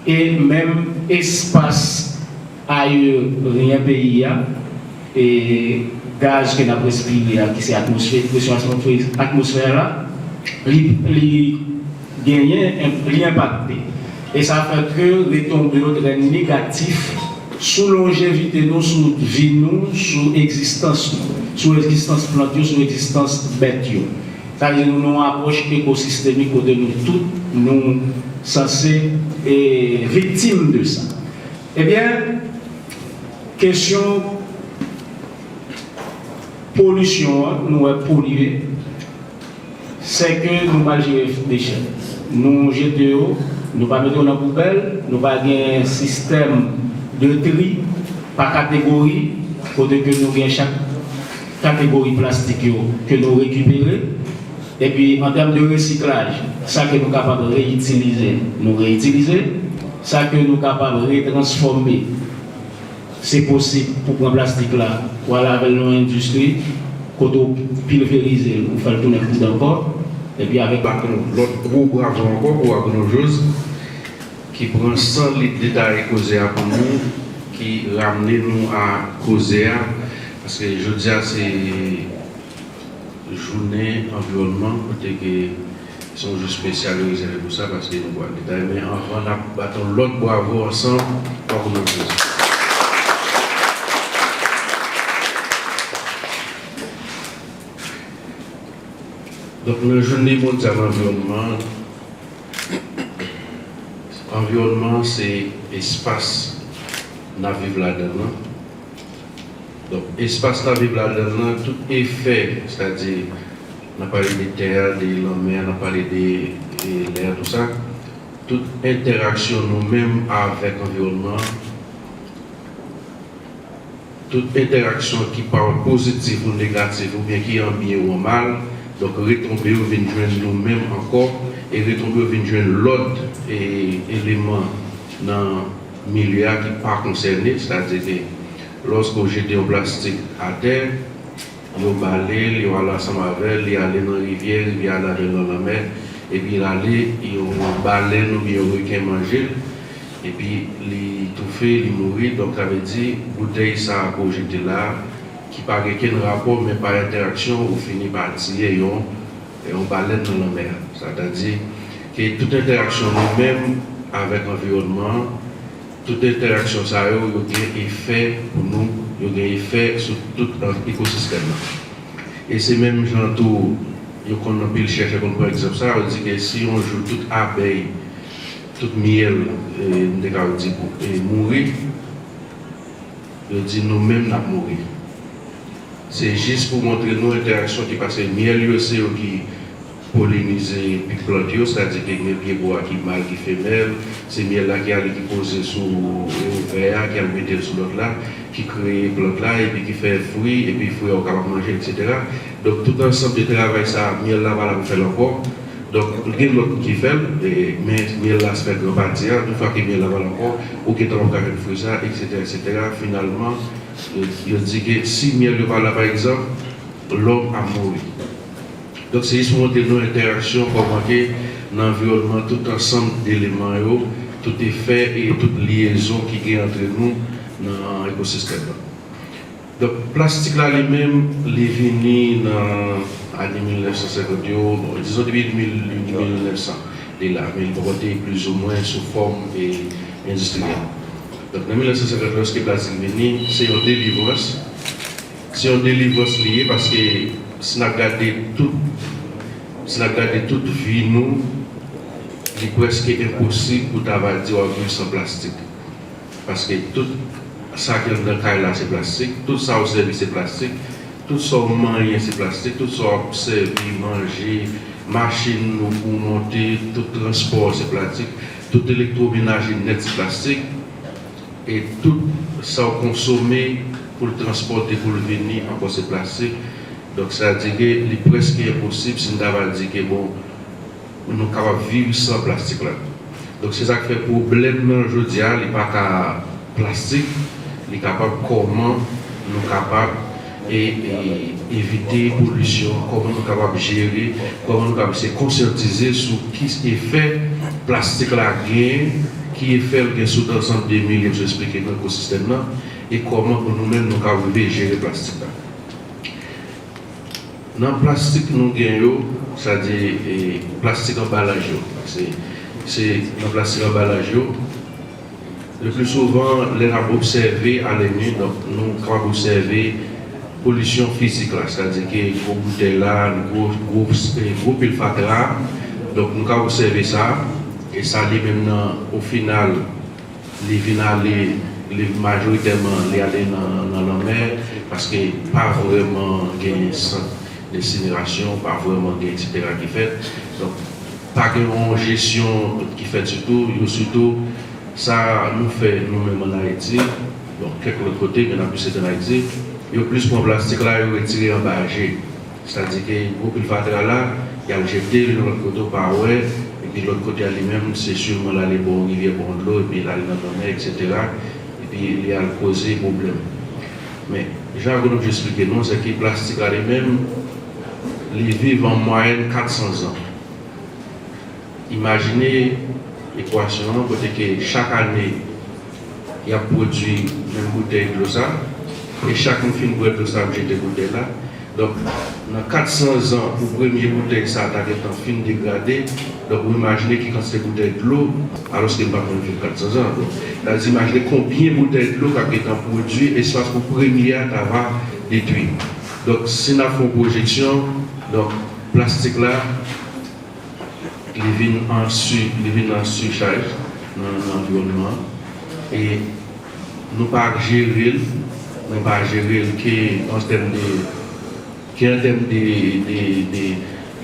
E menm espas ayeryen peyi a, e gaz ke n ap respire a, ki se atmosfè, presyon atmosfè, atmosfè la, li, li genyen, li enpakte. E sa fè ke retonbe yo trè negatif sou lonjevite nou, sou vi nou, sou egzistans nou, sou egzistans plant yo, sou egzistans bèt yo. Sa vle di nou nan yon apwòch ekosistemik kote nou tout, nou sanse, e, viktim de sa. Ebyen, kesyon polisyon an, nou wè polye, se ke nou mal jere dechè. Nou jete yo, nou pa mete yo nan poubèl, nou pa gen sistèm de tri pa kategori, kote ke nou gen chak kategori plastik yo ke nou rekipere. Epi, an tèm de resiklaj, sa ke nou kapab reyitilize, nou reyitilize. Sa ke nou kapab retransfòme, se posib pou pran plastik la, ou al avè l nan yon endistri, kote w pilverize l, ou fè l tounen poud ankò, epi avèk. Bat yon lòt gwo bravo ankò pou Arnaud Jose, ki pran san lit detaye koze a pou nou, ki ramne nou a koze a, paske jodi a se jounen anviwònman, kote ke se yon jou espesyal yo rezève pou sa, paske nou pral detaye. Men anvan, n ap bat yon lòt bravo ansanm pou Arnaud Jose. Donk, nan jounen mondyal anviwònman, Anviwònman an se espas n ap viv ladan l lan. Donk, espas n ap viv ladan l lan, tout efè, sètadi, n ap pale de tè a, de lanmè a, n ap pale de, de lè a, tou sa, tout entèraksyon nou menm avèk anviwònman an, tout entèraksyon ki pa pozitif ou negatif, oubyen ki an byen ou an mal, donk retonbe yo vin jwenn nou menm ankò, e retonbe yo vin jwenn lòt e, eleman nan milye a ki pa konsène, sètadi ke lòske w jete yon plastik atè, yo bale l, yo ale ansanm avè l, li ale nan rivyè, rivyè a ale avè l nan lanmè, epi l ale, yon balèn oubyen yon reken manje l, epi li toufe, li mouri. Donk, sa vle di, boutèy sa a ke w jete la, ki pa gen kenn rapò, men pa entèraksyon, ou fini pa tiye yon, yon balèn nan lanmè a. Sètadi ke tout entèraksyon nou menm avèk anviwònman an, tout entèraksyon sa yo, yo gen efè pou nou, yo gen efè sou tout, euh, ekosistèm nan. E se menm jan tou, yo konn anpil chèchè konn pran egzanp sa, yo di ke si yon jou tout abèy, tout myèl, e, m te ka di, e, mouri, yo di nou menm n ap mouri. Se jis pou montre nou entèraksyon ki pase. Myèl yo, se yo ki polinize plant yo, sètadi ke gen pyebwa ki mal, ki femèl, se myèl la ki ale, ki poze sou, e, vè a, ki al mete l sou lòt la, ki kreye plant la, epi ki fè fwi, epi fwi a ou kapab manje, etsetera. Donk, tout ansanm de travay sa, myèl la pa la pou fè l ankò. Donk, gen lòt ki fè l, e, men myèl la se fè gran pati a. Yon fwa ke myèl la pa la ankò, ou gentan p ap ka jwenn fwi sa, etsetera, etsetera. Finalman, yo, yo di ke si myèl yo pa la, pa egzanp, lòm ap mouri. Donk, se jis pou montre nou entèraksyon, kòman ke nan anviwònman, tout ansanm de eleman yo, tout efè e tout lyezon ki gen antre nou nan ekosistèm nan. Donk, plastik la li menm, li vini nan ane mil nèf san senkant yo, bon, dizon depi mil, mil nèf san, li la, men li poko te plizoumwen sou fòm, e, endistriyèl. Donk, nan mil nèf san senkant, lòske plastik vini, se yon delivrans. Se yon delivrans li ye, paske si n ap gade tout, si n ap gade tout vi nou, li prèske enposib pou ta va di w ap viv san plastik. Paske tout sa ki anndan kay la se plastik, tout sa ou sèvi se plastik, tout sa ou manyen se plastik, tout sa w ap sèvi, manje, machin ou pou w monte, tout transpò se plastik, tout elektwomenaje nèt se plastik, e tout sa w konsome pou l transpòte, pou l vini ankò se plastik. Donk, sa di ke li prèske enposib si n ta va di ke, bon, nou kapab viv san plastik la. Donk, se sa k fè pwoblèm nan jodi a, li pa ka plastik, li kapab kòman nou kapab e, e, evite polisyon, kòman nou kapab jere, kòman nou kapab se konsyantize sou ki efè plastik la gen, ki efè l gen sou tout ansanm de milye m sot esplike nan ekosistèm nan, e kòman pou nou menm nou kapab rive jere plastik la. Nan plastik nou gen yo, sa di, e, plastik anbalaj yo. Se, se nan plastik anbalaj yo, le pli souvan, lè n ap obsève alèni, donk, nou kapab obsève polisyon fizik la, sa di ke gwo boutèy la, gwo, gwo, e, gwo pil fatra, donk, nou ka obsève sa, e sa li menm nan, o final, li vin ale, li majoritèman, li ale nan, nan lanmè, paske pa vrèman gen sant ensinerasyon, pa vrèman gen etsetera ki fèt. Donk, pa gen yon jesyon ki fèt sitou, yo sitou, sa nou fè nou menm ann Ayiti, bon, kèk lòt kote, men n ap plis rete ann Ayiti, yo plis pran plastik la, yo retire anba je. Sètadi ke gwo pil fatra la, y al jete l yon lòt kote, w pa wè, epi lòt kote a li menm, se swiv l ale bò yon rivyè, bò yon dlo, epi l ale nan lanmè, etsetera. Epi li al koze pwoblèm. Men, jan agwonòm yo esplike nou, se ke plastik la li menm, li viv an mwayèn kat san zan. Imajine ekwasyon an kote ke chak ane y ap pwodui menm boutèy dlo sa, e chak nou fin bwè dlo sa, ap jete boutèy la. Donk, nan kat san zan pou premye boutèy sa ta gentan fin degrade, donk ou imajine ki kantite boutèy dlo, alòske n pa konn viv kat san zan. Donk, sa vle di imajine konbyen boutèy dlo k ap gentan pwodui espas pou premye a ta va detwi. Donk, si n ap fè yon pwojeksyon, donk, plastik la, li vin an su, li vin an sichaj. nan, nan anviwònman an. E nou pa jere l, nou pa jere l ke an tèm de, ke an tèm de, de, de,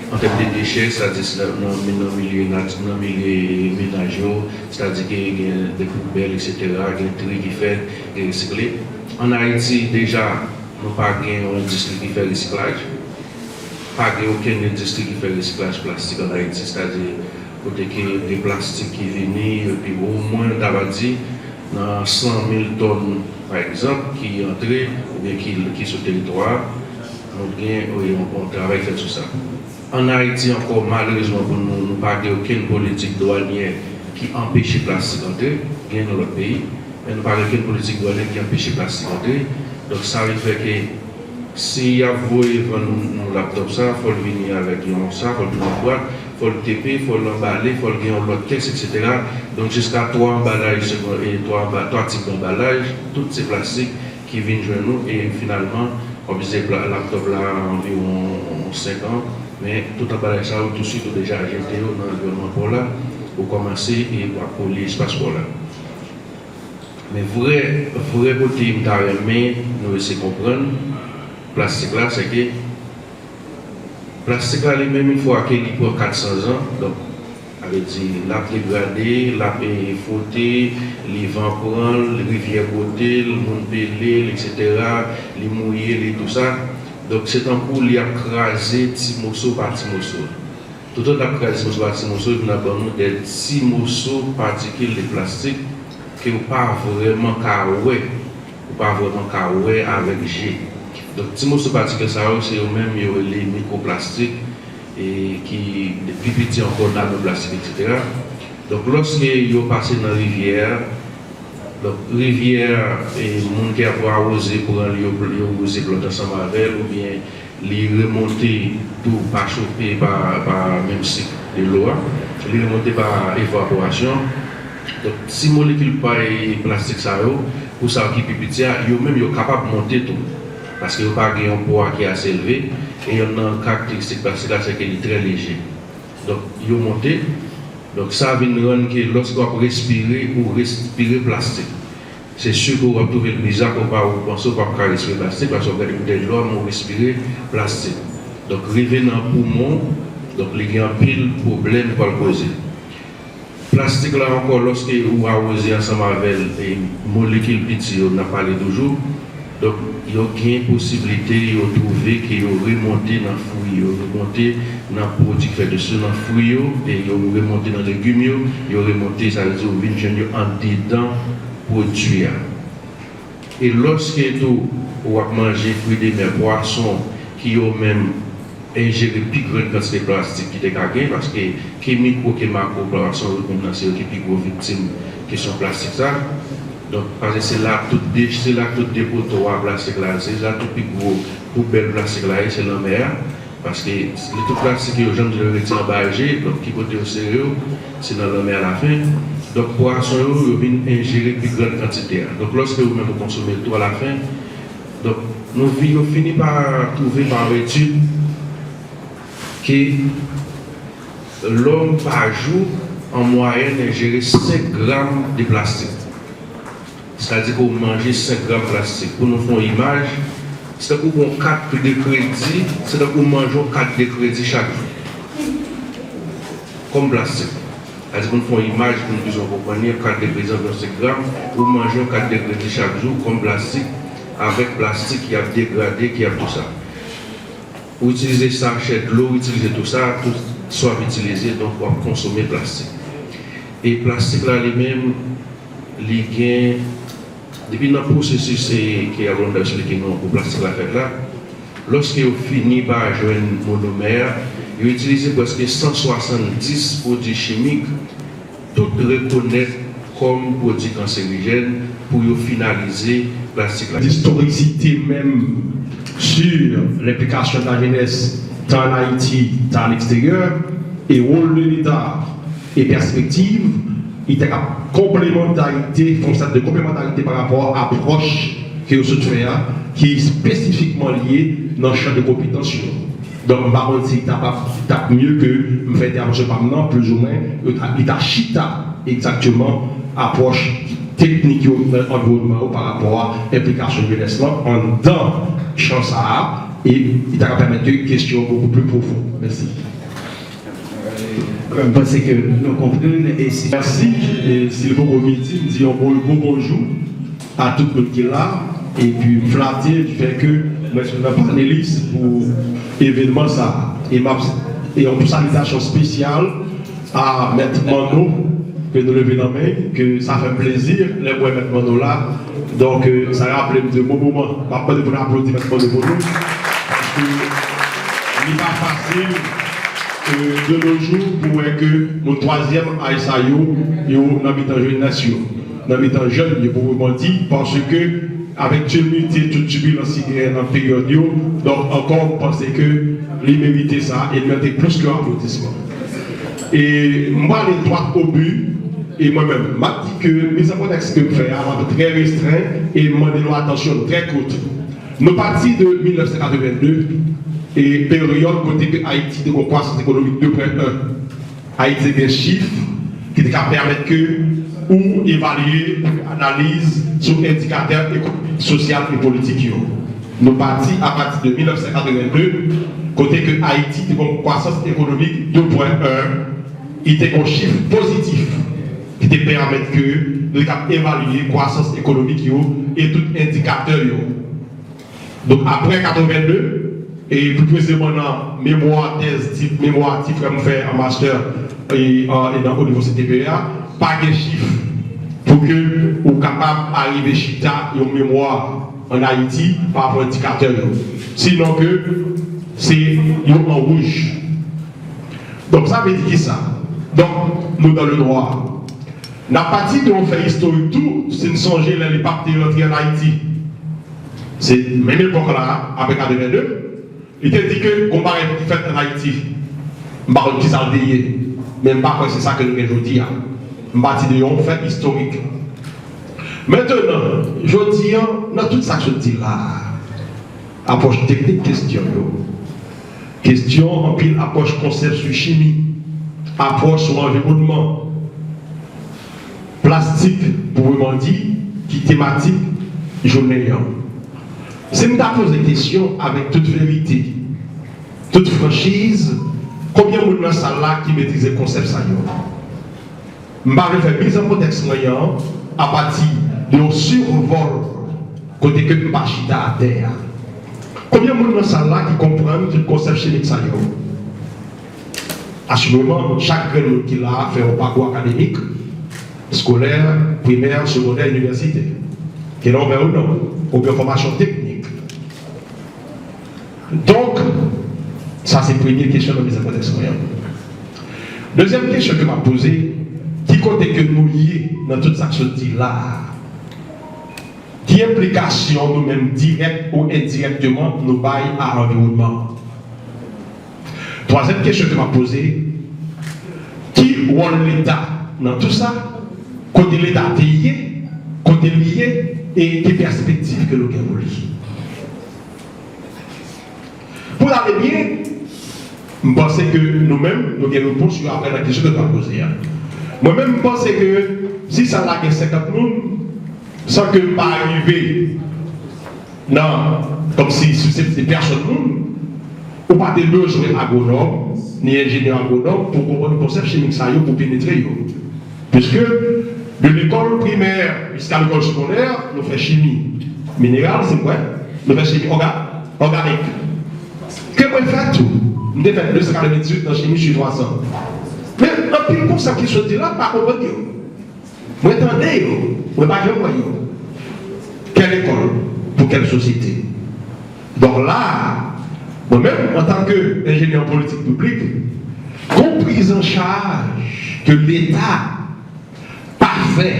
an tèm de dechè, sètadi nan, nan, nan milye nat-, nan milye menaj yo, sètadi ke gen de poubèl, etsetera, gen tri ki fèt, gen resikle. An Ayiti, deja, nou pa gen yon endistri ki fè resiklaj. Pa gen okenn endistri ki fè resiklaj plastik an Ayiti, sètadi kote ke de plastik ki vini, epi omwen, ta va di, nan san mil tòn, pa egzanp, ki antre oubyen ki, ki sou teritwa a, nou gen, wi, yon bon travay fèt sou sa. An Ayiti ankò, malerezman pou nou, nou pa gen okenn politik dwanyè ki anpeche plastik antre, gen nan lòt peyi, men nou pa gen okenn politik dwanyè ki anpeche plastik antre. Donk, sa vin fè ke si y ap voye vann nou laptòp sa, fò l vini avèk yon sa, fò l vini yon bwat, fò l tepe, fò l anbale, fò l gen yon lòt kès, etsetera. Donk, jiska twa anbalaj, e twa anba-, twa tip anbalaj, tout se plastik ki vin jwenn nou, e finalman, w ap itilize pla-, laptòp la anviwon senk an, men tout anbalaj sa yo, tousuit, ou deja jete yo nan anviwònman pa w la, ou kòmanse e w ap polye espas pa w la. Men vrè, vrè kote m ta renmen nou eseye konprann plastik la, se ke plastik la li menm, yon fwa ke li pran kat san zan, donk, sa vle di, l ap degrade, l ap, e, fwote, li van pran l, rivyè bwote l, moun pele l, etsetera, li mouye, li tou sa. Donk, se tankou li ap kraze ti moso pa ti moso. Toutan l ap kraze ti moso pa ti moso, epi l ap ban nou de ti moso patikil de plastik ke w pa vrèman ka wè, ou pa vrèman ka wè avèk je. Donk, ti moso patikil sa yo, se yo menm yo rele mikroplastik, e ki pi piti ankò, nanoplastik, etsetera. Donk, lòske yo pase nan rivyè a, donk, rivyè a, e moun ki ap awoze pran l, yo, yo wouze plòt ansanm avè l, oubyen li remonte tou pa chofe, pa, pa menm sik de lo a, li remonte pa evaporasyon. Donk, ti molekil pa, e, plastik sa yo, pou sa yo ki pi piti a, yo menm yo kapab monte tou. Paske yo pa gen yon pwa ki ase elve, e yonn nan karakteristik plastik la, se ke li trè leje. Donk, yo monte. Donk, sa vin rann ke lòske w ap respire, ou respire plastik. Se si ke w ap twouve l biza ke w pa, ou panse w p ap ka respire plastik, paske w ap gade boutèy dlo a, men w respire plastik. Donk, rive nan poumon, donk, li gen anpil pwoblèm pou al koze. Plastik la ankò, lòske ou awoze ansanm avè l, e molekil piti yo, n ap pale toujou, donk, yo gen posiblite yo twouve ke yo remonte nan fwi yo, remonte nan pwodui ki fèt de sou nan fwi yo, e yo remonte nan legim yo, yo remonte, sa vle di yo vin jwenn yo andedan pwodui a. E lòske tou ou ap manje fri de mè, pwason, ki yo menm enjere pi grann kantite plastik ki te ka gen, paske ke mikwo ke makwo pwason yo menm nan se yo ki pi gwo viktim kesyon plastik sa. Donk, paske se la tout de-, se la tout depo twa plastik la, se la tout pi gwo poubèl plastik la ye, se lanmè a. Paske li tout plastik yo, jan m di, yo rete anba je, donk ki kote yo sere yo, se nan lanmè alafen. Donk, pwason yo, yo vin enjere pi grann kantite a. Donk, lòske ou menm ou konsome l tou alafen, donk, nou vi-, yo fini pa twouve pa yon etid ke lòm pa jou, an mwayèn, enjere senk gram de plastik. Sètadi ke w manje senk gram plastik. Pou nou fè yon imaj, se tankou w pran yon kat de kredi, se tankou w manje yon kat de kredi chak jou. Kòm plastik. Sètadi pou nou fè yon imaj, pou nou bezwen konprann li, yon kat de kredi anviwon senk gram, ou manje yon kat de kredi chak jou kòm plastik, avèk plastik ki ap degrade, ki ap tou sa. Ou itilize sachè dlo, ou itilize tou sa, tout sa w ap itilize, donk w ap konsome plastik. E plastik la li menm, li gen, depi nan pwosesis, e, ke Ablonda eksplike nou pou plastik la fèt la, lòske yo fini pa jwenn monomè a, yo itilize prèske san swasanndis pwodui chimik, tout rekonèt kòm pwodui kanserijèn, pou yo finalize plastik la. D'historicité même sur l'implication de la jeunesse, tant en Haïti, tant à l'extérieur, et rôle de l'État et perspective, li te ka konplemantarite, fè yon sòt de konplemantarite pa rapò a apwòch ke yo sot fè a, ki espesifikman lye nan chan de konpetans yo. Donk, m pa konn si ta p ap, ta p mye ke m fè entèvansyon pa m nan, plizoumwen, yo ta, li ta chita egzakteman apwòch teknik yo nan anviwònman yo pa rapò a enplikasyon jenès lan anndan chan sa a, e li ta ka pèmèt ke kesyon yo bokou pli pwofon. Mèsi. M panse ke nou konprann e si. Mèsi. E si l poko midi, m di yon bon, gwo bonjou a tout moun ki la. Epi m flate di fè ke mwen se yon nan panelis pou evènman sa a. E m ap e yon salitasyon espesyal a Mèt Manno ke nou leve nan men, ke sa fè m plezi lè m wè Mèt Manno la. Donk, sa raple m de bon moman. M ap mande pou n aplodi Mèt Manno pou nou. Paske li pa fasil de nos jours pou wè ke moun twazyèm ay sa yo, yo nan mitan jenès yo, nan mitan jèn yo, pou mwen di, paske avèk timidite, tout tibilans ki genyen nan peryòd yo, donk ankò m panse ke li merite sa e li merite plis ke aplodisman. E m prale dwat o bi, e mwen menm, m ap di ke miz an kontèks ke m fè a, m ap trè restren e m mande nou atansyon trè kout. Nou pati de mil nèf san katrevenn de, e peryòd kote ke Ayiti te gon kwasans ekonomik de pwen en. Ayiti te gen chif ki te ka pèmèt ke ou evalye, ou fè analiz sou endikatè ekonomik, sosyal e politik yo. Nou pati apati de mil nèf san katrevenn de, kote ke Ayiti te gon kwasans ekonomik de pwen en, li te gon chif pozitif ki te pèmèt ke nou te ka evalye kwasans ekonomik yo e tout endikatè yo. Donk, apre katrevenn de, e pli presizeman nan memwa, tèz, ti, memwa ti frè m fè an mastè e, e nan o nivo C T P E a, pa gen chif pou ke ou kapab arive chita yon memwa ann Ayiti pa rapò endikatè yo. Sinon ke se yo an wouj. Donk, sa vle di kisa? Donk, nou dans le noir. N ap pati de yon fè istorik tou, si n sonje lè Lepap te rantre ann Ayiti. Se menm epòk la, apre katrevenn de, li te di ke gon bagay pou ki fèt ann Ayiti. M pa konn kisa l te ye, men m pa kwè se sa ke nou gen jodi a. M pati de yon fè istorik. Mentenan, jodi a, nan tout sa k sot di la a, apwòch teknik kesyon yo, kesyon anpil apwòch konsèp sou chimi, apwòch sou anviwònman, plastik, pou mwen di, ki tematik jounen an. Si m ta poze kesyon avèk tout verite, tout franchiz, konbyen moun nan sal la ki metrize konsèp sa yo? M pa vle fè miz an kontèks mwen an apati de yon sirvòl kote ke m pa chita atè a. Konbyen moun nan sal la ki konprann tout konsèp chimik sa yo? Asireman, chak grenn moun ki la a fè yon pakou akademik, eskolè, primè, segondè, inivèsite. Ke lè w fè ou non, oubyen fòmasyon teknik. Donk, sa se premye kesyon nan miz an kontèks mwen an. Dezyèm kesyon ke m ap poze, ki kote ke nou ye nan tout sa k sot di la a? Ki enplikasyon nou menm dirèk ou endirèkteman nou bay a anviwònman an? Twazyèm kesyon ke m ap poze, ki wòl Leta nan tou sa? Kote Leta te ye, kote li ye, e ki pèspektiv ke nou gen pou li? Pou n ale byen, m panse ke nou menm, nou gen repons yo apre nan kesyon ke nou pral poze a. Mwen menm, m panse ke si sal la gen senkant moun, san ke m pa rive nan, kòmsi, sisipte pèsòn moun, ou pa te bezwen agwonòm, ni enjenyè agwonòm pou konprann konsèp chimik sa yo, pou penetre yo. Piske de lekòl primè jiska lekòl segondè, nou fè chimi mineral, si m kwè, nou fè chimi òga, òganik. Ke mwen fè tou, m te fè de san katrevendizuit nan chimi sui twa san. Men anpil konsèp ki sot di la, m pa konprann yo. Mwen tande yo, mwen pa janm wè yo. Kèl lekòl pou kèl sosyete? Donk la a, mwen menm, antanke enjenyè politik piblik, gon priz an chaj ke Leta pa fè.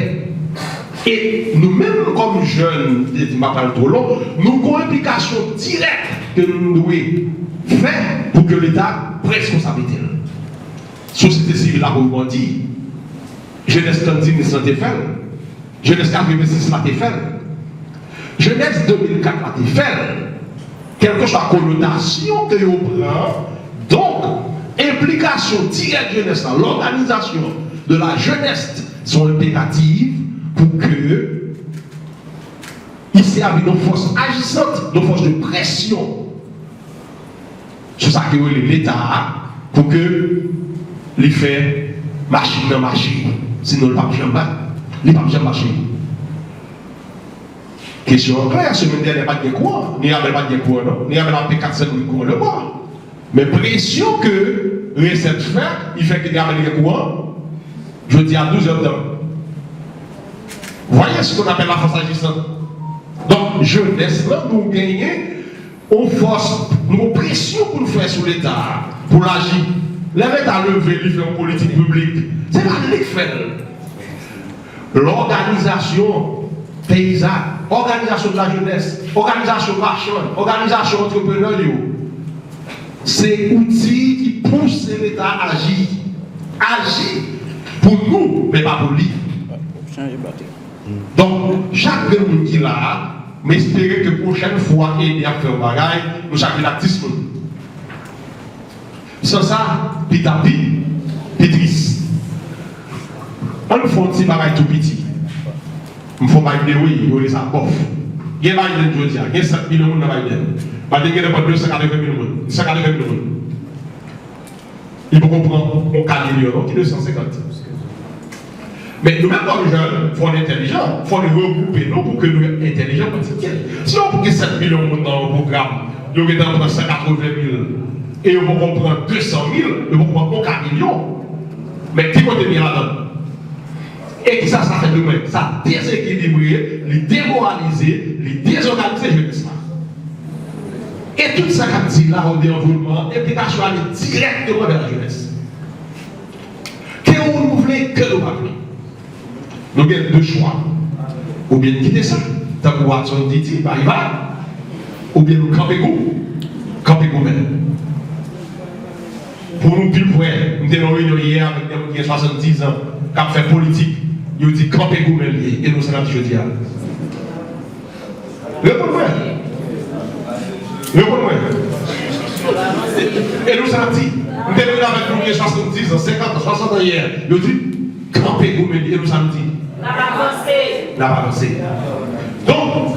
E nou menm kòm jèn, m te di m pa pral twò lon, nou gon enplikasyon dirèk ke nou dwe fè pou ke Leta pran responsablite l. Sosyete sivil la pou bandi, jenès trann-sis lan te fè l, jenès katrevensis la te fè l, jenès de mil kat la te fè l. Kèlkeswa konotasyon ke yo pran, donk, enplikasyon dirèk jenès la, l'organisation de la jeunesse Se yon enperativ pou ke isi a vin yon fòs ajisant, yon fòs de presyon sou sa ki rele Leta a, pou ke li fè machin nan mache. Sinon, li p ap janm, li p ap janm mache. Kesyon an klè, semèn dènyè pa t gen kouran, Mirabel pa t gen kouran non, Mirabel ap peye kat san goud kouran le mwa. Men presyon ke resèt fè, li fè ke Mirabel gen kouran, jodi a douz è tan. Voyez ce qu'on appelle la force agissante. Donk, jenès lan, nou genyen yon fòs, yon presyon pou n fè sou Leta a, pou l aji. Lè Leta leve, li fè yon politik piblik, se pa li k fè l. Lòganizasyon peyizan, òganizasyon de la jenès, òganizasyon machann, òganizasyon antreprenè yo, se outi ki pouse Leta aji. Aji pou nou, men pa pou li. Donk, chak grenn moun ki la a, m espere ke pwochèn fwa ede ap fè yon bagay, nou chak vin ak dis moun. San sa, pita pi, pi tris. Ann fè yon ti bagay tou piti. M fè yon bagay de wi, yo rele sa bòf. Gen Biden jodi a, gen sèt milyon moun nan Biden. Biden gen nenpòt de san katreven mil moun. San katreven mil moun. Li poko pran yon ka milyon non, ki de san senkant. Men nou menm kòm jèn, fò n entèlijan, fò n regwoupe nou pou ke nou entèlijan pou n di, ok, si yo gen sèt milyon moun nan yon pwogram, yo gentan pran san katreven mil, e yo poko pran de san mil, yo poko pran yon ka milyon. Men ki kote n ye ladan l? E kisa sa fè demen? Sa dezekilibre, li demoralize, li dezòganize jenès la. E tout sa k ap di la, o de anviwònman an, enplikasyon ale dirèkteman vè lajenès. Ke nou vle, ke nou pa vle. Nou gen de chwa. Oubyen n kite sa, tankou Watson te di, bye bye, oubyen nou kanpe gou, kanpe goumen. Pou nou pi prè, m te nan yon reyinyon yè avèk de moun ki gen swasanndizan, k ap fè politik, yo di kanpe goumen l ye, e nou sa n ap di jodi a. Reponn mwen. Reponn mwen. E nou sa n ap di. M te reyini avèk moun ki gen swasanndizan, senkant an, swasant an yè. Yo di, kanpe goumen l ye. E nou sa n di. N ap avanse. N ap avanse. Donk,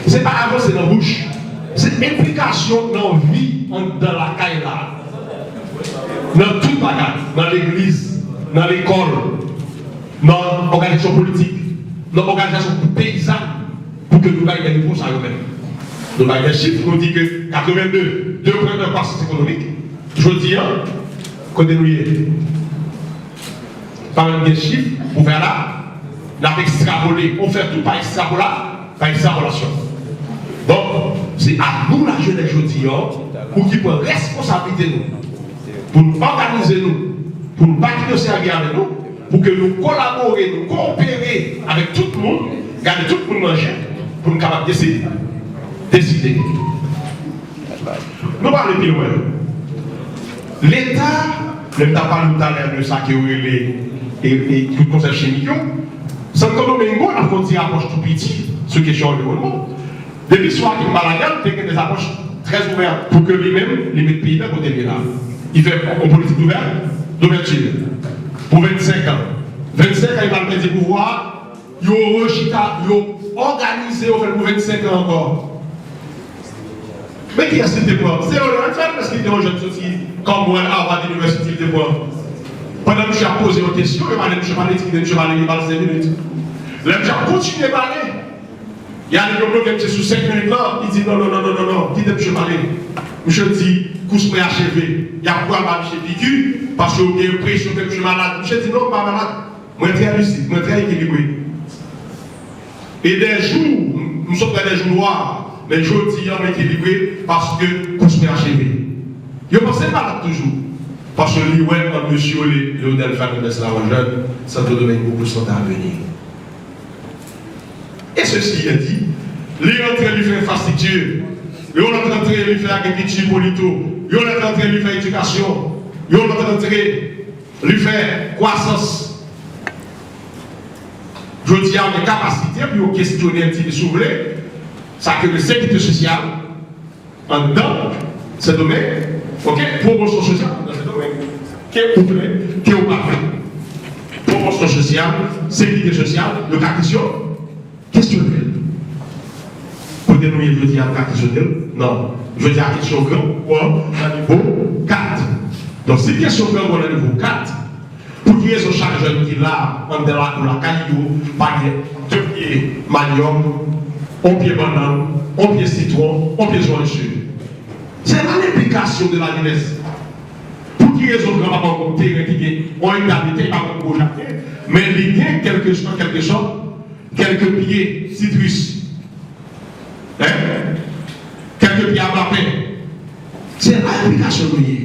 se pa avanse nan bouch. Se enplikasyon nan vi anndan lakay la. Nan tout bagay. Nan legliz, nan lekòl, nan òganizasyon politik, nan òganizasyon peyizàn, pou ke nou bay de repons a yo menm. Nou bay de chif, nou di ke katreven de, de pwen de kwasans ekonomik. Jodi a, kote nou ye? Pa menm gen chif pou fè la, n ap ekstrapole, on fè tout pa ekstrapola-, pa ekstrapolasyon. Donk, se a nou lajenès jodi a, pou ki pran responsablite nou, pou n òganize nou, pou n pa kite yo sèvi avè nou, pou ke nou kolabore, nou koopere avèk tout moun, gade tout moun nan je, pou n kapab deside, deside. Nou pale pi lwen. Leta, lè m t ap pale w talè de sa ke yo rele e, e tout konsèy chimik yo, Santo Domingo, n ap fè yon ti apwòch tou piti sou kesyon anviwònman. Depi swa Kim Balaguer te gen de apwòch trè ouvè pou ke li menm, li met peyi nan kote l ye la. Li fè yon politik ouvè, douvèti pou vennsenk an. Vennsenk an, li pral pèdi pouvwa a, yo rechita, yo òganize, yo fè l pou vennsenk an ankò. Men kiyès li te pran? Se Leonard Fenn, èske li te yon jèn soti Cornell Harvard University li te pran? Pandan misye ap poze yon kesyon, yo mande misye pale, ti kite misye pale, li pale senk minit. Lè misye ap kontinye pale, y a yon blòk misye sou senk minit lan, li di non, non, non, non, non, non, kite misye pale. Misye di, kous mwen acheve, y ap pral ba misye piki, paske yo gen enpresyon ke misye malad. Misye di non, m pa malad. Mwen trè lisid, mwen trè ekilibre. E dè jou, m sot wè dè jou nwa, men jodi a m ekilibre paske kous mwen acheve. Yo panse l malad toujou, paske li wè an mesye rele Leonel Fernandez Larojeune, Santo Domingo pou Santa Avenida. E sesi a di, li rantre li fè enfrastrikti, yon lòt rantre li fè agrikilti, polito, yon lòt rantre li fè edikasyon, yon lòt rantre li fè kwasans. Jodi a, ou gen kapasite pou yo kestyone yon ti pe, si w vle, sa ke le sekirite sosyal anndan Sendomeng, oke, pwomosyon sosyal anndan Sendomeng. Ke ou vle, ke ou pa vle. Bon, Konstriksyon sosyal, sekirite sosyal, yo ka kesyon, kesyone l. Kote nou ye jodi a, nou ka kesyone l? Non. Jodi a, kesyon gran koukou an nan nivo kat. Donk, si kesyon gran koukou an nan nivo kat, pou ki rezon chak jèn ki la, anndan lakou lakay yo, pa gen de pye manyòk, yon pye bannann, yon pye sitwon, yon pye zoranj? Se la lesplikasyon de la jenès. Pou ki rezon granpapa w gen yon teren ki gen yon eta de tè, li pa gen yon gwo jaden, men li gen kèlke sòt, kèlke sòt, kèlke pye sitris, en? Kèlke pye abapen. Se la lesplikasyon nou ye.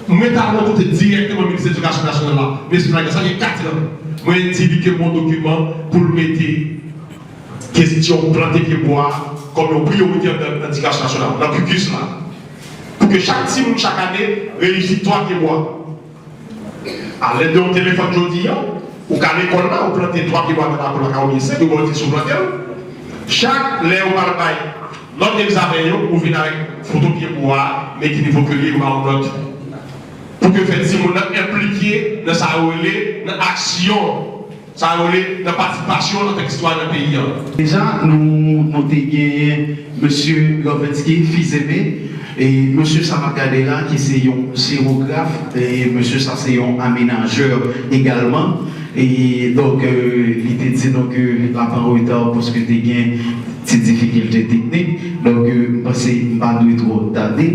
Mwen t al rankontre dirèkteman minis edikasyon nasyonal la, minis Flagrant, sa gen kat an. Mwen di li ke m yon dokiman pou l mete kesyon plante pyebwa kòm yon priyorite nan, nan edikasyon nasyonal, nan curricula. Pou ke chak timoun, chak ane, reyisi twa pyebwa. Alèd de yon telefòn jodi a, ou ka lekòl la, ou plante twa pyebwa nan lakou lakay ou, oubyen senk, yo ba w dis ou plante l. Chak lè yo pral bay nòt egzamen yo, ou vin avèk foto pyebwa a, men ki nivo ke l ye, yo ba w nòt. Pou ke fè timoun nan enplike nan sa yo rele nan aksyon, sa yo rele nan patisipasyon nan fè istwa nan peyi a. Deja, nou, nou te genyen mesye Lovensky Fils-Aimé, e mesye sa m ap gade la, ki se yon jewograf, e mesye sa se yon amenajè egalman. E donk, euh, li te di nou ke l ap an reta paske te gen ti difikilte teknik. Donk, euh, m panse m pa dwe twò tade.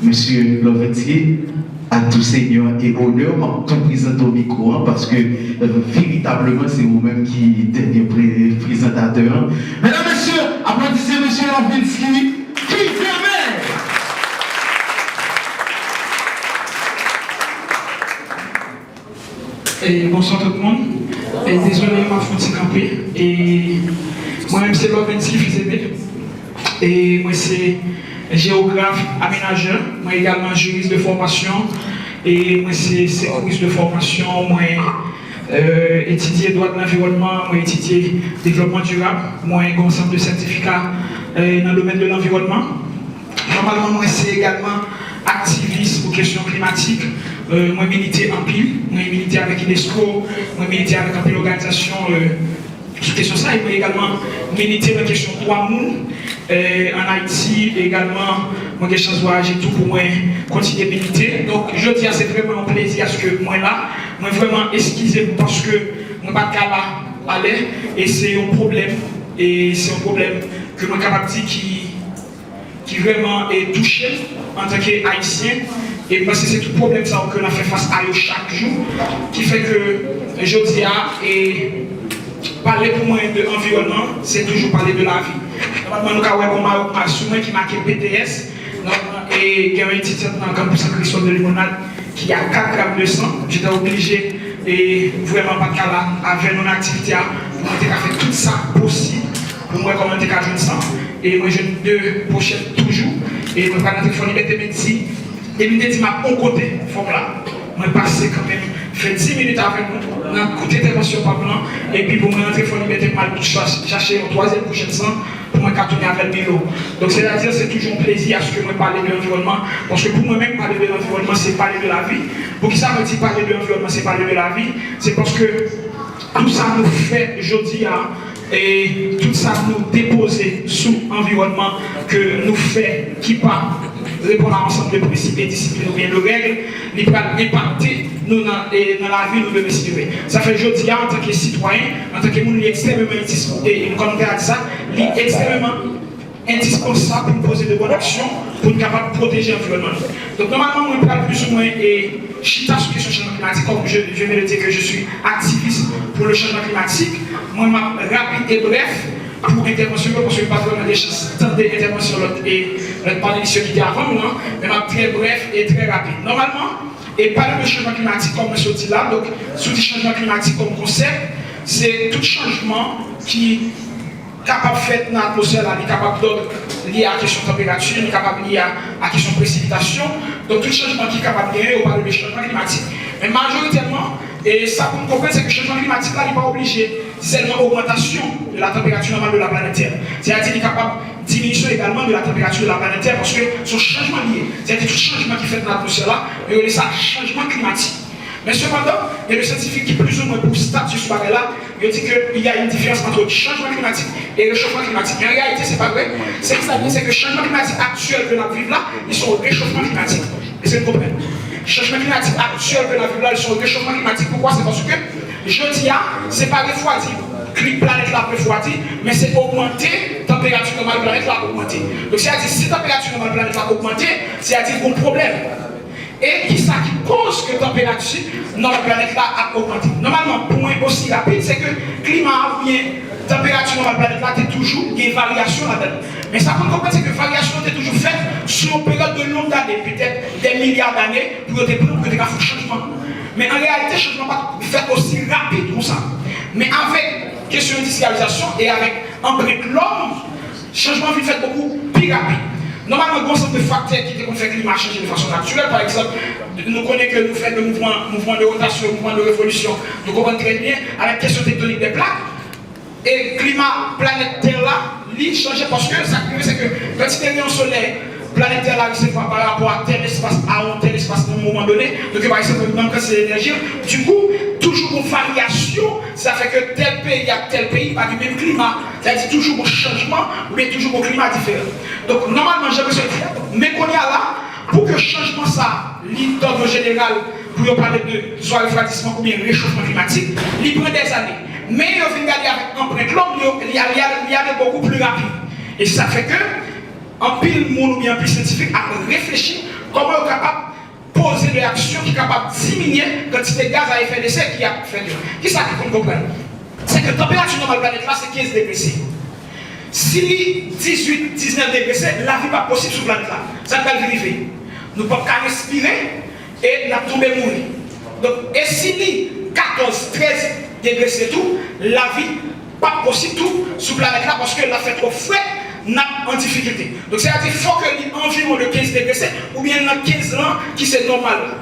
Mesye Lovensky, à tout seigneur et honneur, m ap tou prezante w mikwo an paske, euh, veritableman se ou menm ki dènye pre-, prezantatè an. Medam, mesye, aplodisez mesye Lovensky Fils-Aimé. E bonswa tout moun. E dezole, m ap fè yon ti kanpe. E mwen menm se Lovensky Fils-Aimé. E mwen se jewograf, amenajè. Mwen egalman jiris de fòmasyon. E mwen se sekouris de fòmasyon. Mwen, euh, etidye dwa de lanviwònman. Mwen etidye devlòpman dirab. Mwen gen yon sant de sètifika, euh, nan domèn de lanviwònman. Nòmalman, mwen se egalman aktivis pou kesyon klimatik. Euh, mwen milite anpil. Mwen milite avèk unesco, mwen milite avèk anpil òganizasyon, euh, sou kesyon sa. E mwen egalman milite nan kesyon dwa moun, euh, ann Ayiti. E egalman, mwen gen chans vwayaje tou pou mwen kontinye milite. Donk, jodi a, se vrèman yon plezi aske mwen la. Mwen vrèman eskize m paske mwen pa t ka la alè. E se yon pwoblèm. E se yon pwoblèm ke mwen kapab di ki ki vrèman, e, touche m antanke Ayisyen. E m panse se tout pwoblèm sa yo ke n ap fè fas a yo chak jou, ki fè ke, e, jodi a, e, pale pou mwen de anviwònman, se toujou pale de lavi. Nòmalman, nou ka wè gon mayò k sou mwen ki make P T S. Nòmalman, e gen yon etidyant nan Kanpis San Kristòl de Limonad ki a kat gram de san. J'étais obligé, e vrèman pa t ka la avè nou nan aktivite a, pou mwen te ka fè tout sa posib pou mwen wè kòman m te ka jwenn san. E mwen jwenn de pochèt toujou. E mwen pral antre Fò Libète, men di, e m te di m ap on kote, fò m la. Mwen pase kanmenm, fè dis minit avè nou, nan kout entèvansyon p ap lan, epi pou mwen antre Fò Libète, m al chach-, chache yon twazyèm pochèt san, pou mwen ka tounen avè l pi lo. Donk, sètadi, se toujou yon plezi aske mwen pale de anviwònman, paske pou mwen menm, pale de anviwònman, se pale de lavi. Poukisa mwen di pale de anviwònman, se pale de lavi? Se paske tout sa nou fè jodi a, e tout sa nou depoze sou anviwònman ke nou fè ki pa reponn a ansanm de prensip e disiplin oubyen de règ, li pral enpakte nou nan, e nan lavi nou demen si Dye vle. Sa fè jodi a, antanke sitwayen, antanke moun, li ekstrèmeman endis-, e, e kòm m te a di sa, li ekstrèmeman endispansab pou n poze de bòn aksyon pou n kapab pwoteje anviwònman nou. Donk, nòmalman, mwen pral plizoumwen, e, chita sou kesyon chanjman klimatik, kòm je, je viens de dire que je suis activiste pour le changement climatique. Mwen, m ap rapid e brèf pou entèvansyon yo, paske m pa t vrèman gen chans tande entèvansyon lòt, e, lòt panelis yo ki te avan m nan, men m ap trè brèf e trè rapid. Nòmalman, e pale de chanjman klimatik, kòm mwen sot di la, donk, si w di chanjman klimatik kòm konsèp, se tout chanjman ki kapab fèt nan atmosfè la, li kapab dòd lye a kesyon tanperati, li kapab lye a, a kesyon presipitasyon. Donk, tout chanjman ki kapab genyen, yo pale de chanjman klimatik. Men majoritèman, e sa pou n konprann, se ke chanjman klimatik la, li pa oblije sèlman ogmantasyon de la tanperati nòmal de la planèt Tè. Sètadi, li kapab diminisyon egalman de la tanperati de la planèt Tè, paske se yon chanjman li ye. Sètadi, tout chanjman ki fèt nan atmosfè la, yo rele sa chanjman klimatik. Men sepandan, gen de syantifik ki plizoumwen pou stati sou bagay la, yo di ke il y a une différence entre changement climatique et réchauffement climatique. Men an reyalite, se pa vre. Se ki sa l ye, se ke chanjman klimatik aktyèl ke n ap viv la, li se yon rechofman klimatik. Èske n konprann? Chanjman klimatik aktyèl ke n ap viv la, li se yon rechofman klimatik. Poukwa? Se paske jodi a, se pa refwadi kli-, planèt la ap refwadi, men se ogmante tanperati nòmal planèt la ap ogmante. Donk, sètadi, si tanperati nòmal planèt la ogmante, sètadi, gon pwoblèm. E kisa ki koz ke tanperati nòmal planèt la ap ogmante? Nòmalman, pwen osi rapid, se ke klima a oubyen tanperati nòmal planèt la te toujou gen varyasyon ladan l. Men sa pou n konprann, se ke varyasyon yo te toujou fèt sou yon peryòd de long ane, petèt dè milya dane, pou yo te pran, pou yo te ka fè chanjman. Men an reyalite, chanjman pa t fèt osi rapid konsa. Men avèk kesyon endistriyalizasyon e avèk anprent lòm, chanjman vin fèt bokou pi rapid. Nòmalman, gen yon ansanm de faktè ki te konn fè klima chanje de fason natirèl. Pa egzanp, nou konnen ke nou fè de mouvman, mouvman de rotasyon, mouvman de revolisyon. Nou konprann trè byen avèk kesyon tektonik de plak. E klima planèt Tè la, li chanje paske sa k rive, se ke kantite reyon solèy planèt Tè la resevwa pa rapò a tèl espas, a yon tèl espas nan yon moman done, donk yo pa resevwa menm kantite enèji. Dikou, toujou gon varyasyon, sa fè ke tèl peyi ak tèl peyi pa gen menm klima. Sètadi toujou gon chanjman, oubyen toujou gon klima diferan. Donk, nòmalman, jan mesye di a, men kounye a la, pou ke chanjman sa, li, dan yon jeneral, pou yo pale de swa refwadisman oubyen rechofman klimatik, li pran dèzane. Men yo vin gade avèk anprent lòm, yo, li, li, li ale bokou pli rapid. E sa fè ke anpil moun oubyen anpil syantifik ap reflechi kòman yo kapab poze de aksyon ki kapab diminye kantite gaz a efè de sè ki ap fèt yo. Kisa ki pou n konprann? Se ke tanperati nòmal planèt la se kenz degre se. Si li dizuit, diznèf degre se, lavi p ap posib sou planèt la. Sa k pral vin rive? Nou p ap ka respire e n ap tonbe mouri. Donk, e si li katòz, trèz degre se tou, lavi p ap posib tou sou planèt la paske l ap fè twòp frèt, n ap an difikilte. Donk, sètadi, fò ke li anviwon de kenz degre se, oubyen nan kenz lan ki se nòmal la.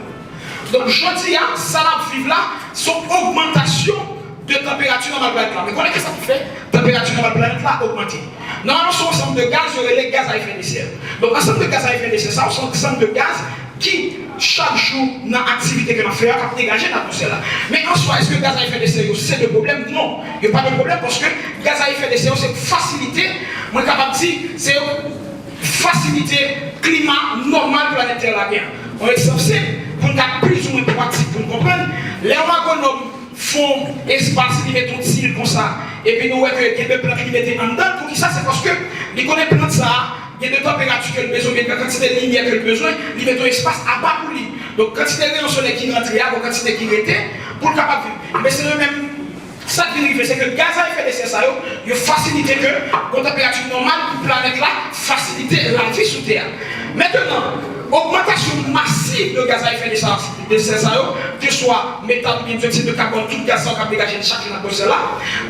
Donk, jodi a, sa n ap viv la, se yon ogmantasyon de tanperati nòmal planèt la. Men konnen kisa ki fè tanperati nòmal planèt la ogmante? Nòmalman, se yon ansanm de gaz, yo rele gaz a efè de sè. Donk, ansanm de gaz a efè de sè sa yo, se yon ansanm de gaz ki, chak jou, nan aktivite ke n ap fè a, k ap degaje nan atmosfè la. Men an swa, èske gaz a efè de sè yo se de pwoblèm? Non, yo pa de pwoblèm, paske gaz a efè de sè yo se fasilite, mwen kapab di, se yon fasilite klima nòmal planèt Tè la gen. Yon egzanp senp, pou n ka plizoumwen pratik, pou n konprann, lè yon agwonòm fè yon espas, li mete yon til konsa, epi nou wè ke gen de plant li mete anndan l. Poukisa? Se paske li konnen plant sa a, gen de tanperati ke l bezwen, gen de kantite limyè ke l bezwen, li mete yon espas apa pou li. Donk, kantite reyon solèy ki rantre a, gon kantite ki rete, pou l kapab viv. Men se de menm, sa k vin rive, se ke gaz a efè de sè sa yo, yo fasilite ke gon tanperati nòmal pou planèt la, fasilite lavi sou tè a. Mentenan, ogmantasyon masiv de gaz a efè de sè, de sè sa yo, ke swa metan oubyen diyoksid de kabòn, tout gaz sa yo k ap degaje chak jou nan atmosfè la.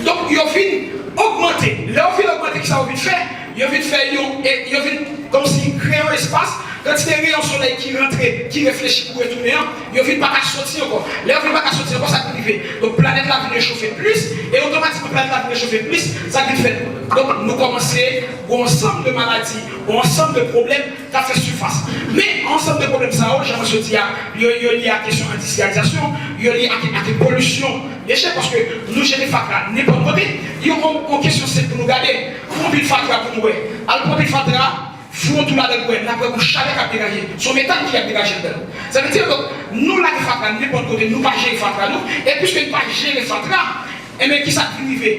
Donk, yo vin ogmante. Lè yo vin ogmante, kisa yo vin fè? Yo vin fè yon, e, yo vin kòmsi kreye yon espas, kantite reyon solèy ki rantre, ki reflechi pou retounen an, yo vin pa ka soti ankò. Lè yo vin pa ka soti ankò, sa k rive? Donk, planèt la vin rechofe plis, e otomatikman planèt la vin rechofe plis, sa k vin fèt? Donk, nou kòmanse gon ansanm de maladi, yon ansanm de pwoblèm k ap fè sifas. Men, ansanm de pwoblèm sa yo, jan mwen sot di a, yo, yo lye a kesyon endistriyalizasyon, yo lye ak, ak polisyon dechè, paske nou jete fatra nenpòt kote. Yon, yon, yon kesyon senp pou nou gade, pran yon pil fatra pou nou wè. Al pran pil fatra, foure yon twou ladan l pou wè, n ap wè yon chalè k ap degaje. Se yon metan ki ap degaje ladan l. Sa vle di, donk, nou lage fatra nenpòt kote, nou pa jere fatra nou, e piske nou pa jere fatra, enben, kisa k vin rive?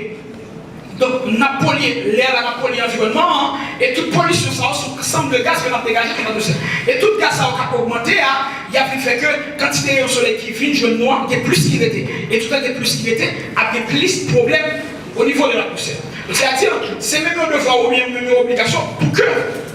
Donk, n ap polye lè a, n ap polye anviwònman an, e tout polisyon sa yo se yon ansanm de gaz ke n ap degaje nan atmosfè. E tout gaz sa yo k ap ogmante a, y ap vin fè ke kantite reyon solèy ki vin jwenn nou an, gen plis ki rete. E toutan gen plis ki rete, ap gen plis pwoblèm o nivo de latmosfè. Donk, sètadi, se menm yon devwa oubyen menm yon obligasyon pou ke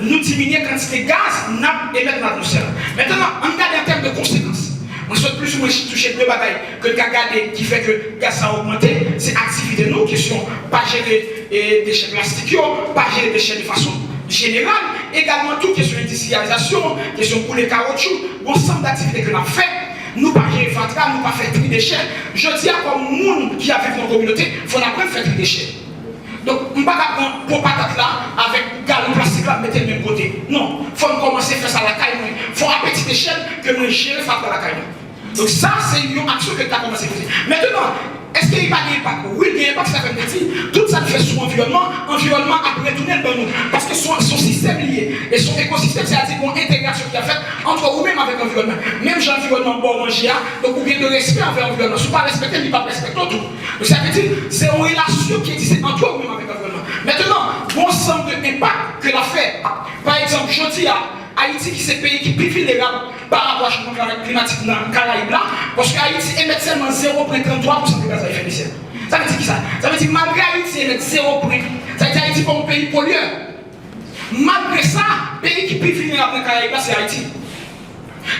nou diminye kantite gaz n ap emèt nan atmosfè a. Mentenan, ann gade an tèm de konsekans. Mwen sot plizoumwen touche de bagay ke n ka gade ki fè ke gaz sa ogmante, se aktivite nou, kesyon pa jere, e, dechè plastik yo, pa jere dechè de fason jeneral, egalman tou kesyon endistriyalizasyon, kesyon boule kawotchou, yon ansanm daktivite ke n ap fè, nou pa jere fatra, nou pa fè tri dechè. Jodi a, kòm moun ki ap viv nan kominote, fò n aprann fè tri dechè. Donk, m pa ka pran po patat la avèk galon plastik la, mete l menm kote. Non, fò m kòmanse fè sa lakay mwen. Fò a petite échelle ke mwen jere fatra lakay mwen. Donk sa se yon aksyon ke l ta kòmanse poze. Mentnan, èske li pa gen enpak? Wi, l gen enpak, se sa fè m te di, tout sa n fè sou anviwònman, anviwònman ap retounen l ban nou. Paske se yon, se yon sistèm li ye. E se yon ekosistèm, sètadi gen yon entèraksyon ki ap fèt ant ou menm avèk anviwònman. Menm jan anviwònman an ba w manje a, donk ou gen de respè anvè anviwònman. Si w pa respekte l, li p ap respekte w tou. Donk sa vle di, se yon relasyon ki egziste ant ou menm avèk anviwònman. Mentnan, gen yon ansanm de enpak ke l ap fè. Pa egzanp, jodi a, Ayiti ki se peyi ki pi vilnerab pa rapò a chanjman klima-, klimatik nan Karayib la, paske Ayiti emèt sèlman zewo pwen tranntwa pousan de gaz a efè de sè. Sa vle di kisa? Sa vle di malgre Ayiti emèt zewo pwen, sa vle di Ayiti pa yon peyi polyè. Malgre sa, peyi ki pi vilnerab nan Karayib la se Ayiti.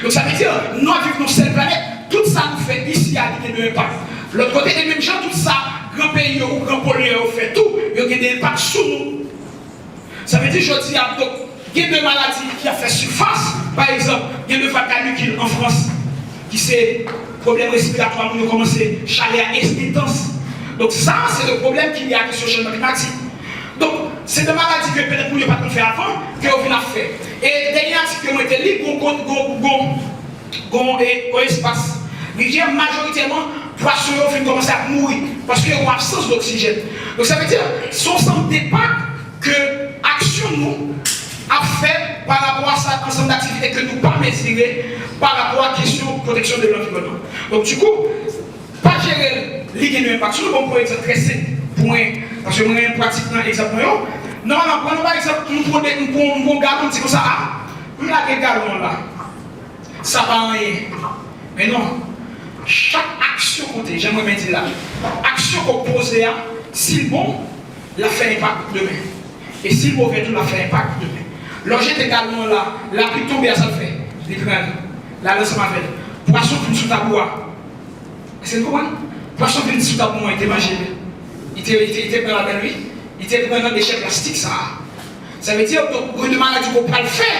Donk sa vle di, nou ap viv nan yon sèl planèt, tout sa nou fè isi a li gen de enpak lòt kote, e menm jan tout sa gran peyi yo ou gran polyè yo fè tou, yo gen de enpak sou nou. Sa vle di jodi a, donk, gen de maladi ki ap fè sifas. Pa egzanp, gen de vag kanikil an Frans, ki se pwoblèm respiratwa moun yo kòmanse, chalè a ent-, entans. Donk, sa, se de pwoblèm ki lye a kesyon chanjman klimatik. Donk, se de maladi ke petèt moun yo pa t konn fè avan, ke yo vin ap fè. E dènye atik ke mwen te li, gon, gon, gon, gon, gon, e, yon espas rivyè, majoritèman, pwason yo fin kòmanse ap mouri, paske yon absans doksijèn. Donk, sa vle di, se yon ansanm de enpak ke aksyon nou ap fè pa rapò a sa, ansanm de aktivite ke nou pa mezire pa rapò a kesyon pwoteksyon de lanviwònman. Donk, dikou, pa jere l, li gen yon enpak sou nou. Bon, m pran egzanp trè senp pou mwen, paske mwen renmen pratik nan egzanp mwen yo. Nòmalman, pran nou pa egzanp, m pran de, m pran, m pran galon, m di konsa, a, m lage galon an la. Sa pa anyen. Men non. Chak aksyon konte, jan m renmen di la. Aksyon ke w poze a, si l bon, l ap fè enpak demen. E si l move tou, l ap fè enpak demen. Lè w jete galon an la, lapli tonbe a, sa l fè? Li pran l. L al ansanm avè l. Pwason vin sou tab ou a. Èske n konprann? Pwason vin sou tab mwen, li te manje l. Li te, li te, li te pran ladan l, wi. Li te pran nan dechè plastik sa a. Sa vle di, donk, gen de maladi ke w pral fè,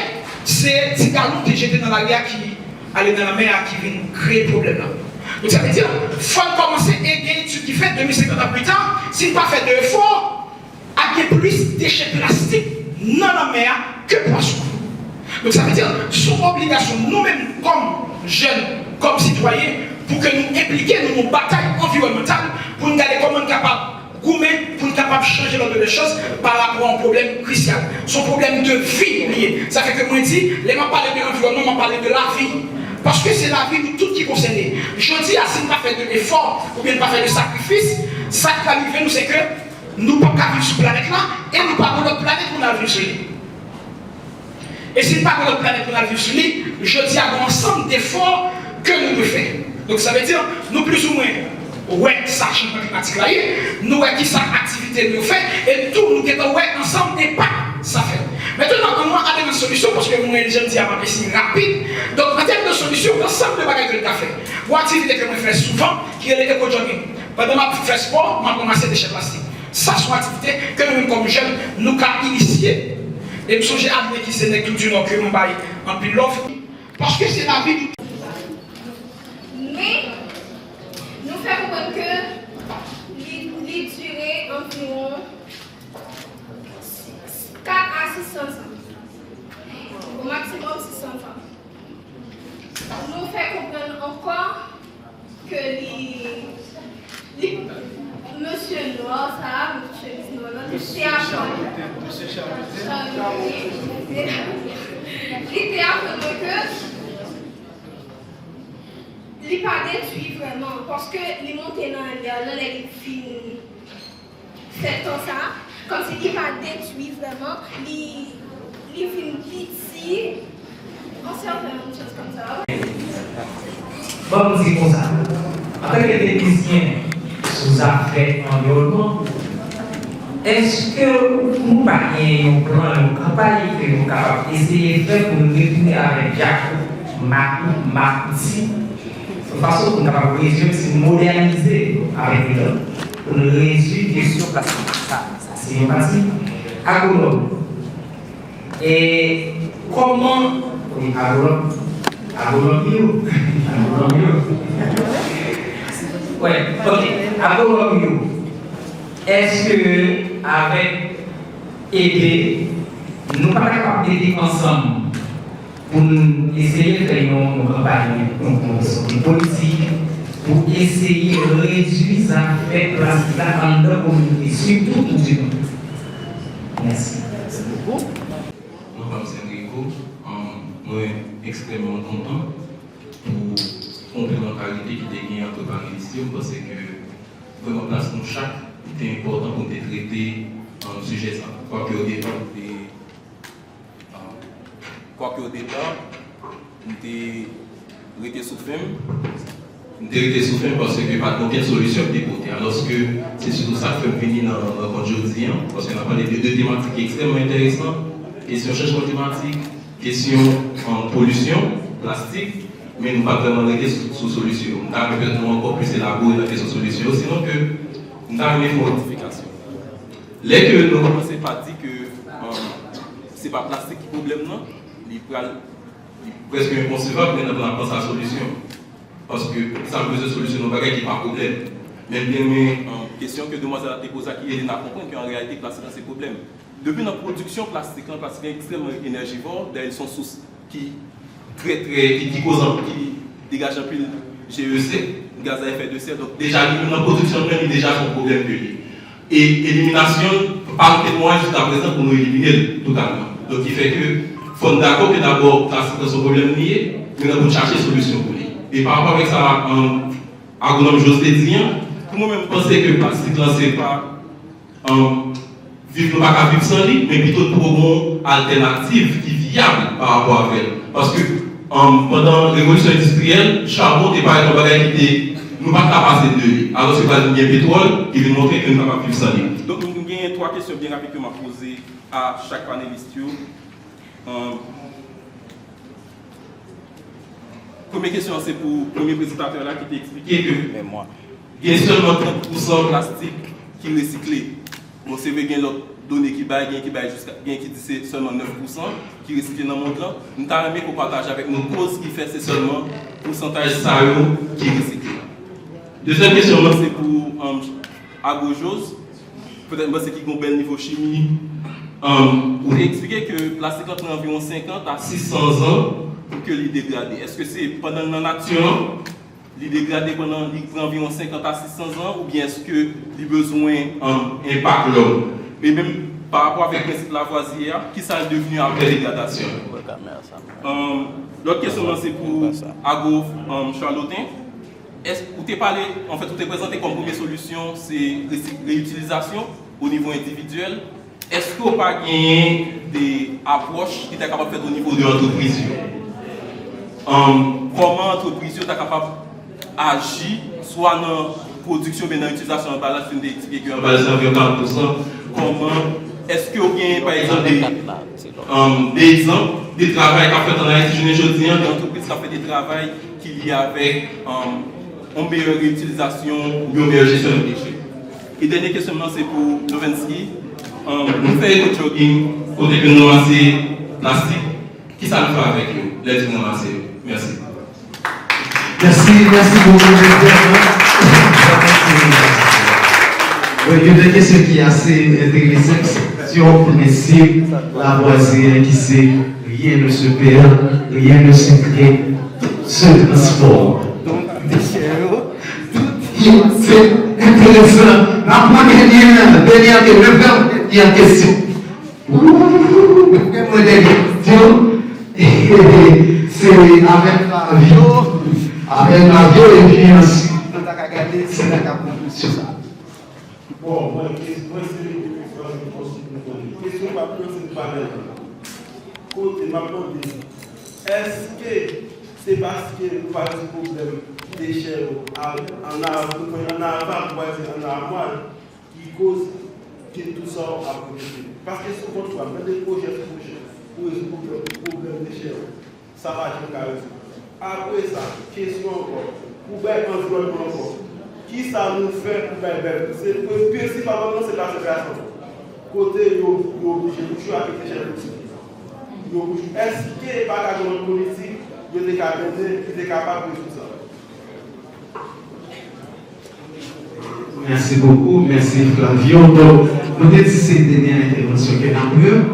se ti galon w te jete nan lari a ki ale nan lanmè a ki vin kreye pwoblèm nan. Donk, sa vle di, fò n kòmanse e gen etid ki fèt, de mil senkant an pita, si n pa fè de efò, ap gen plis dechè plastik nan lanmè a ke pwason. Donk, sa vle di, se yon obligasyon nou menm kòm jèn, kòm sitwayen, pou ke nou enplike nou nan yon batay anviwònmantal, pou n gade kòman n kapab goumen pou n kapab chanje lòd de chòz pa rapò a yon pwoblèm krisyal. Se yon pwoblèm de vi li ye. Sa fè ke mwen di, lè m ap pale de anviwònman, m ap pale de lavi. Paske se lavi nou tout ki konsène. Jodi a, si n pa fè de efò, oubyen n pa fè de sakrifis, sa k pral rive nou, se ke nou p ap ka viv sou planèt la, e nou pa gen lòt planèt pou n al viv sou li. E si n pa gen lòt planèt pou n al viv sou li, jodi a gen yon ansanm defò ke nou dwe fè. Donk, sa vle di, nou plizoumwen wè sa chanjman klimatik la ye, nou wè kisa aktivite nou yo fè, e tou nou gentan wè ansanm enpak sa fè. Mentnan, ann nou ale nan solisyon, paske mwen, jan m di a, m ap eseye rapid. Donk, an tèm de solisyon, gen ansanm de bagay ke n ka fè. Gon aktivite ke mwen fè souvan, ki rele eco-jogging. Pandan m ap fè spò, m ap ranmase dechè plastik. Sa se yon aktivite ke nou menm kòm jèn, nou ka inisye. E m sonje Adrien ki se nèg tou di nò ke mwen bay anpil love. Paske se lavi nou. Men, nou fè konprann ke li, li dire anviwon kat a sis san zan. O maksimòm sis san zan. Nou fè konprann ankò ke li, li, mesye nwa sa a, mesye nwa la, li te aprann, li te aprann mwen ke li pa detwi vrèman, paske li monte nan lè, nan lè li fin fè tan sa, kòmsi li pa detwi vrèman, li, li vin piti, on sèten chans kòmsa. Ban m di konsa, antanke teknisyen sou zafè anviwònman, èske nou pa gen yon plan, yon kanpay ke nou kapab eseye fè pou nou retounen avèk Djakout, Makout, Makouti, yon fason pou nou kapab redui, si nou modènize avèk letan, pou nou redui kesyon plastik sa? Sa se yon pati. Agwonòm. E kòman, wi, agwonòm, agwonòm yo, agwonòm yo. Wè, ok, agwonòm yo. Èske avèk ede, nou pa ta kapab mete ansanm pou n eseye fè yon, yon kanpay, yon, yon, yon politik pou eseye redui zafè plastik la anndan kominote, sitou Toudimon. Mèsi. Non pa m se Enrico, um, mwen ekstrèmman kontan pou konplemantarite ki te gen ant panelis yo. M panse ke vrèman plas nou chak te enpòtan pou n te trete, um, sijè sa. Kwake o depa, m te, um, kwake o depa, m te rete sou fen m. M te rete sou fen m paske pa t gen okenn solisyon ki te pote. Alòske se sitou sa k fè m vini nan rankont jodi a, paske n ap pale de de tematik ki ekstrèmman enteresan, kesyon chanjman klimatik, kesyon, um, polisyon, plastik, men nou pa t vrèman rete sou, sou solisyon yo. M ta renmen petèt nou ankò plis elabore nan kesyon solisyon yo, sinon ke m ta renmen fè yon ratifikasyon. Lè ke nou kòmanse pa di ke, um, se pa plastik ki pwoblèm nan, li pral, li prèske enkonsevab, men n ap, n ap panse a solisyon. Paske sa bezwen solisyon nan bagay ki pa pwoblèm. Men m te renmen, um, kesyon ke demwazèl la te poze a ki ede n a konprann ke an reyalite plastik lan se pwoblèm. Depi nan pwodiksyon plastik lan, plastik lan ekstrèmman enèjivò, dayè li se yon sous ki trè, trè, ki, ki koz anpil, ki degaje anpil G E C, gaz a efè de sè. Donk, deja, li menm nan pwodiksyon l menm, li deja se yon pwoblèm ke li ye. E eliminasyon l pa rete mwayen jiska prezan pou nou elimine l totalman. Donk, ki fè ke fò n dakò ke dabò, plastik lan se yon pwoblèm li ye, men nan pou n chache solisyon pou li. E pa rapò avèk sa, um, agwonòm Jos te di an, pou mwen menm, m panse ke plastik lan se pa, um, viv, nou pa ka viv san li, men pito pou gen yon altènativ ki vyab pa rapò avè l. Paske, um, pandan revolisyon endistriyèl, chabon te parèt yon bagay ki te, nou pa t ka pase de li. Alòske pral vin gen petwòl ki vin montre ke nou kapab viv san li. Donk, nou genyen twa kesyon byen rapid ke m ap poze a chak panelis yo. Um, Premye kesyon an se pou premye prezantatè la ki te eksplike ke gen sèlman trant pousan plastik ki resikle. Bon, se vre gen lòt done ki bay, gen ki bay jiska, gen ki di se sèlman nèf pousan ki resikle nan mond lan. M ta renmen ke w pataje avèk nou koz ki fè se sèlman pousantaj sa yo ki resikle. Dezyèm kesyon mwen se pou, um, Agojos. Petèt m panse ki gen yon bèl nivo chimi. Um, ou te eksplike ke plastik lan pran anviwon senkant a sis san zan pou ke li degrade. Èske se pandan l nan nati an, li degrade pandan li pran anviwon senkant a sis san zan, oubyen èske li bezwen, um, enpak lòm? E menm pa rapò avèk prensip Lavwaziye a, kisa l devni apre degradasyon? Um, lòt kesyon mwen se pou Ago, um, Charlotin. Èske ou te pale, anfèt, ou te prezante kòm premye solisyon, se resi-, reyitilizasyon o nivo endividyèl. Èske w pa genyen de apwòch ki ta kapab fèt o nivo de antrepriz yo? Ann, kòman antrepriz yo ta kapab aji, swa nan pwodiksyon oubyen nan itilizasyon anbalaj, si n te eksplike ke anbalaj se anviwon karant pousan, kòman, èske w genyen, pa egzanp, de, ann, de egzanp de travay k ap fèt ann Ayiti jounen jodi a, de antrepriz k ap fè de travay ki lye avèk, ann, yon meyè reyitilizasyon oubyen yon meyè jesyon de dechè. E dènye kesyon m nan se pou Lovensky. Ann, nou fè eko-jogging kote ke nou ranmase plastik. Kisa nou fè avèk yo lè di n ranmase yo? Mèsi. Mèsi, mèsi bokou, mèsi. Bon, gen de kesyon ki ase enteresan, se yon prensip Lavwaziye ki se rien ne se perd, rien ne se crée, tout se transforme. Donk, dechè yo, tout. Se enteresan. N ap pran dènye, dènye an, dènye kesyon. Mwen gen dènye kesyon. Se avèk Flavio, avèk Flavio, epi answit, nou ta ka gade si nou ta ka pran kesyon sa. Bon, mwen, ke-, mwen se kesyon pa pran, se pa bèl. Kote, m ap mande, èske se paske nou pa di pwoblèm dechè yo a-, an av-, nou pran an aval, nou pa di an amwal, ki koz ke tout sa yo ap repete. Paske sou kont pa m, tande pwojè sou pwojè pou rezoud pwoblèm, pwoblèm dechè yo, sa pa janm ka rezoud. Apre sa, kesyon ankò, pou bay anviwònman ankò, kisa nou fè pou bay bèl? Se pre-, prensipalman, se pa sèl Ayiti ankò. Kote yo, yo oblije bouche avèk dechè toksik. Yo bouche. Èske pa ka gen yon politik yo te ka mennen ki te kapab rezoud sa? Mèsi bokou, mèsi Flavio. Donk, nou te di se dènye entèvansyon ke n ap pran.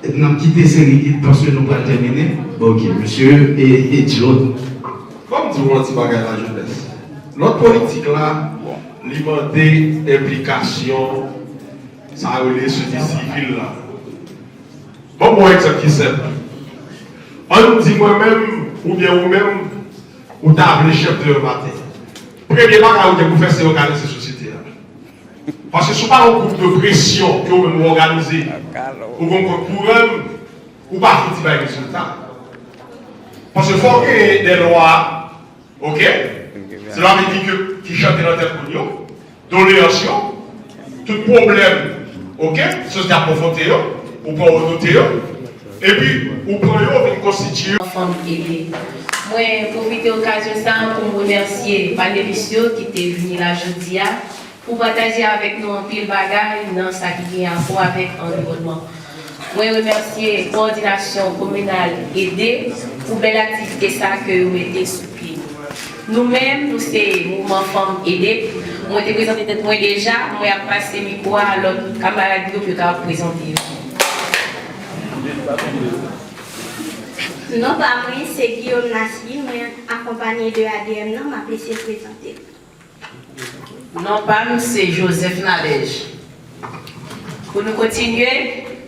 N ap kite seri gid paske nou pral tèmine. Bon, ok, mesye e, e John. Ban m di w yon ti bagay, lajenès. Lòt politik la, li mande enplikasyon sa yo rele sosyete sivil la. Ban m yon egzanp ki senp. Ann di mwen menm, oubyen ou menm, ou ta vle chèf demen maten. Premye bagay ou gen pou fè, se òganize sosyete a. Paske si w pa yon gwoup de presyon ke ou menm ou òganize, ou gen kont kouran, ou pa fouti bay rezilta. Paske fò w genyen de lwa, ok? Se lwa ki, ki, ki chante nan tèt moun yo, doleyans yo, tout pwoblèm, ok? Sosyete ap konfwonte yo, ou pran otorite yo, epi ou pran yo, ou vin konstitiye yo. Fanm ede. Mwen pwofite okazyon sa a pou m remèsye panelis yo ki te vini la jodi a pou pataje avèk nou anpil bagay nan sa ki gen rapò avèk anviwònman. Mwen remèsye kowòdinasyon kominal Ede pou bèl aktivite sa a ke yo mete sou pye. Nou menm, nou se Mouvman Fanm Ede. Mwen te prezante tèt mwen deja, mwen ap pase mikwo a lòt kamarad yo pou yo kapab prezante yo. Non pa mwen, se Guillaume Nasly, mwen akonpanye de A D M nan, m ap eseye prezante l. Non pa m, se Joseph Nadège. Pou nou kontinye,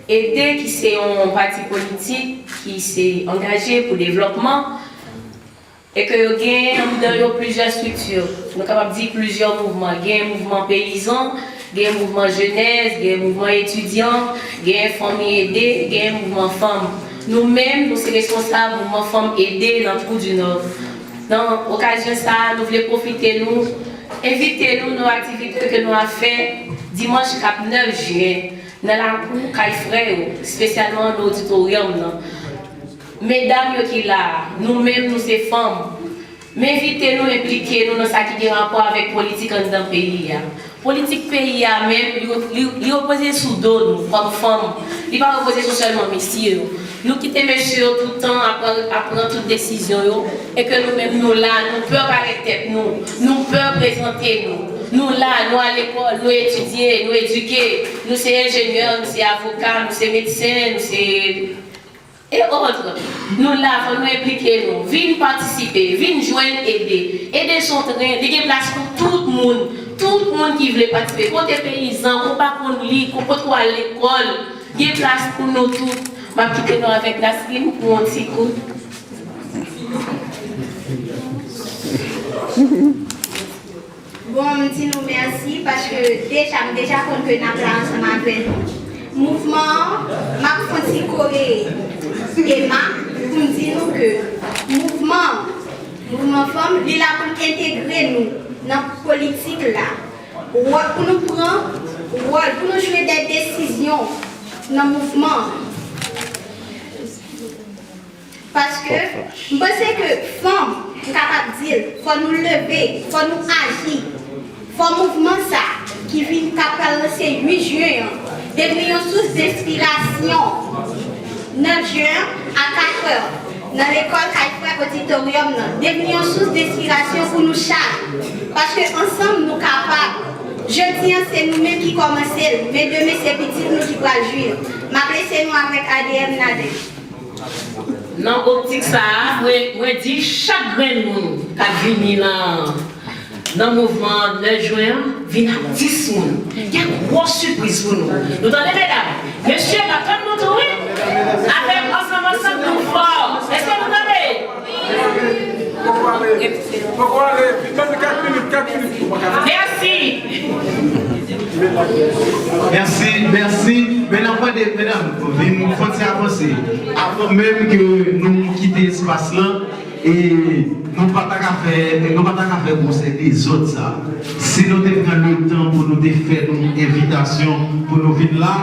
Ede, ki se yon pati politik ki se angaje pou devlòpman, e ke yo gen anndan yo plizyè estrikti. Nou kapab di plizyè mouvman. Gen mouvman peyizan, gen mouvman jenès, gen mouvman etidyan, gen fanmi ede, gen mouvman fanm. Nou menm, nou se responsab mouvman Fanm Ede nan Trou du Nord. Nan okazyon sa a, nou vle pwofite nou envite nou nan aktivite ke nou ap fè dimanch k ap nèf jen nan lakou kay frè yo, espesyalman nan oditoryòm nan. Medam yo ki la a, nou menm nou se fanm. M envite nou enplike nou nan sa ki gen rapò avèk politik anndan peyi a. Politik peyi a menm, li, li, li repoze sou do nou kòm fanm. Li pa repoze sou sèlman mesye yo. Nou kite mesye yo tout tan ap pran, ap pran tout desizyon yo, e ke nou menm nou la, nou pè parèt tèt nou, nou pè prezante nou. Nou la, nou al lekòl, nou etidye, nou edike, nou se enjenyè, nou se avoka, nou se medsen, nou se e òt. Nou la, fò nou enplike nou. Vin patisipe, vin jwenn Ede. Ede se yon tren, li gen plas pou tout moun. Tout moun ki vle patisipe. Kote peyizan, ke w pa konn li, ke w potko al lekòl, gen plas pou nou tout. M ap kite nou avèk Nasline pou yon ti kou. Bon, m di nou mèsi paske deja, m deja konn ke n ap la ansanm avè nou. Mouvman an, m ap fè yon ti kore Emma pou m di nou ke mouvman an, mouvman fanm, li la pou l entegre nou nan politik la. Wòl pou nou pran, wòl pou nou jwe de desizyon nan mouvman an. Paske m panse ke fanm, m kapab di l, fò nou leve, fò nou aji, fò mouvman sa ki vin, k ap pral lanse uit jen an, devni yon sous denspirasyon. Nèf jen an, a kat è, nan lekòl kay frè oditoryòm nan, devni yon sous denspirasyon pou nou chak. Paske ansanm nou kapab. Jodi an se nou menm ki kòmanse l, men demen se pitit nou ki pral jwi l. M ap lese nou avèk A D M Nadège. Nan optik sa a, mwen, mwen di chak grenn moun k ap vini nan, nan mouvman nèf jen an, vin ak dis moun. Gen gwo sipriz pou nou. Nou tande, medam? Mesye, n ap tann nou tou, wi. Avèk ansanm, ansanm, nou fò. Èske nou tande? Poko ale, poko ale, ban m kat minit, kat minit. Mèsi. Mèsi, mèsi. Men n ap mande, medam, vin fè yon ti avanse. Avan menm ke nou kite espas lan, e nou pa ta ka fè, nou pa ta ka fè gwosè dezòd sa. Si nou te pran letan pou nou te fè nou envitasyon pou nou vin la.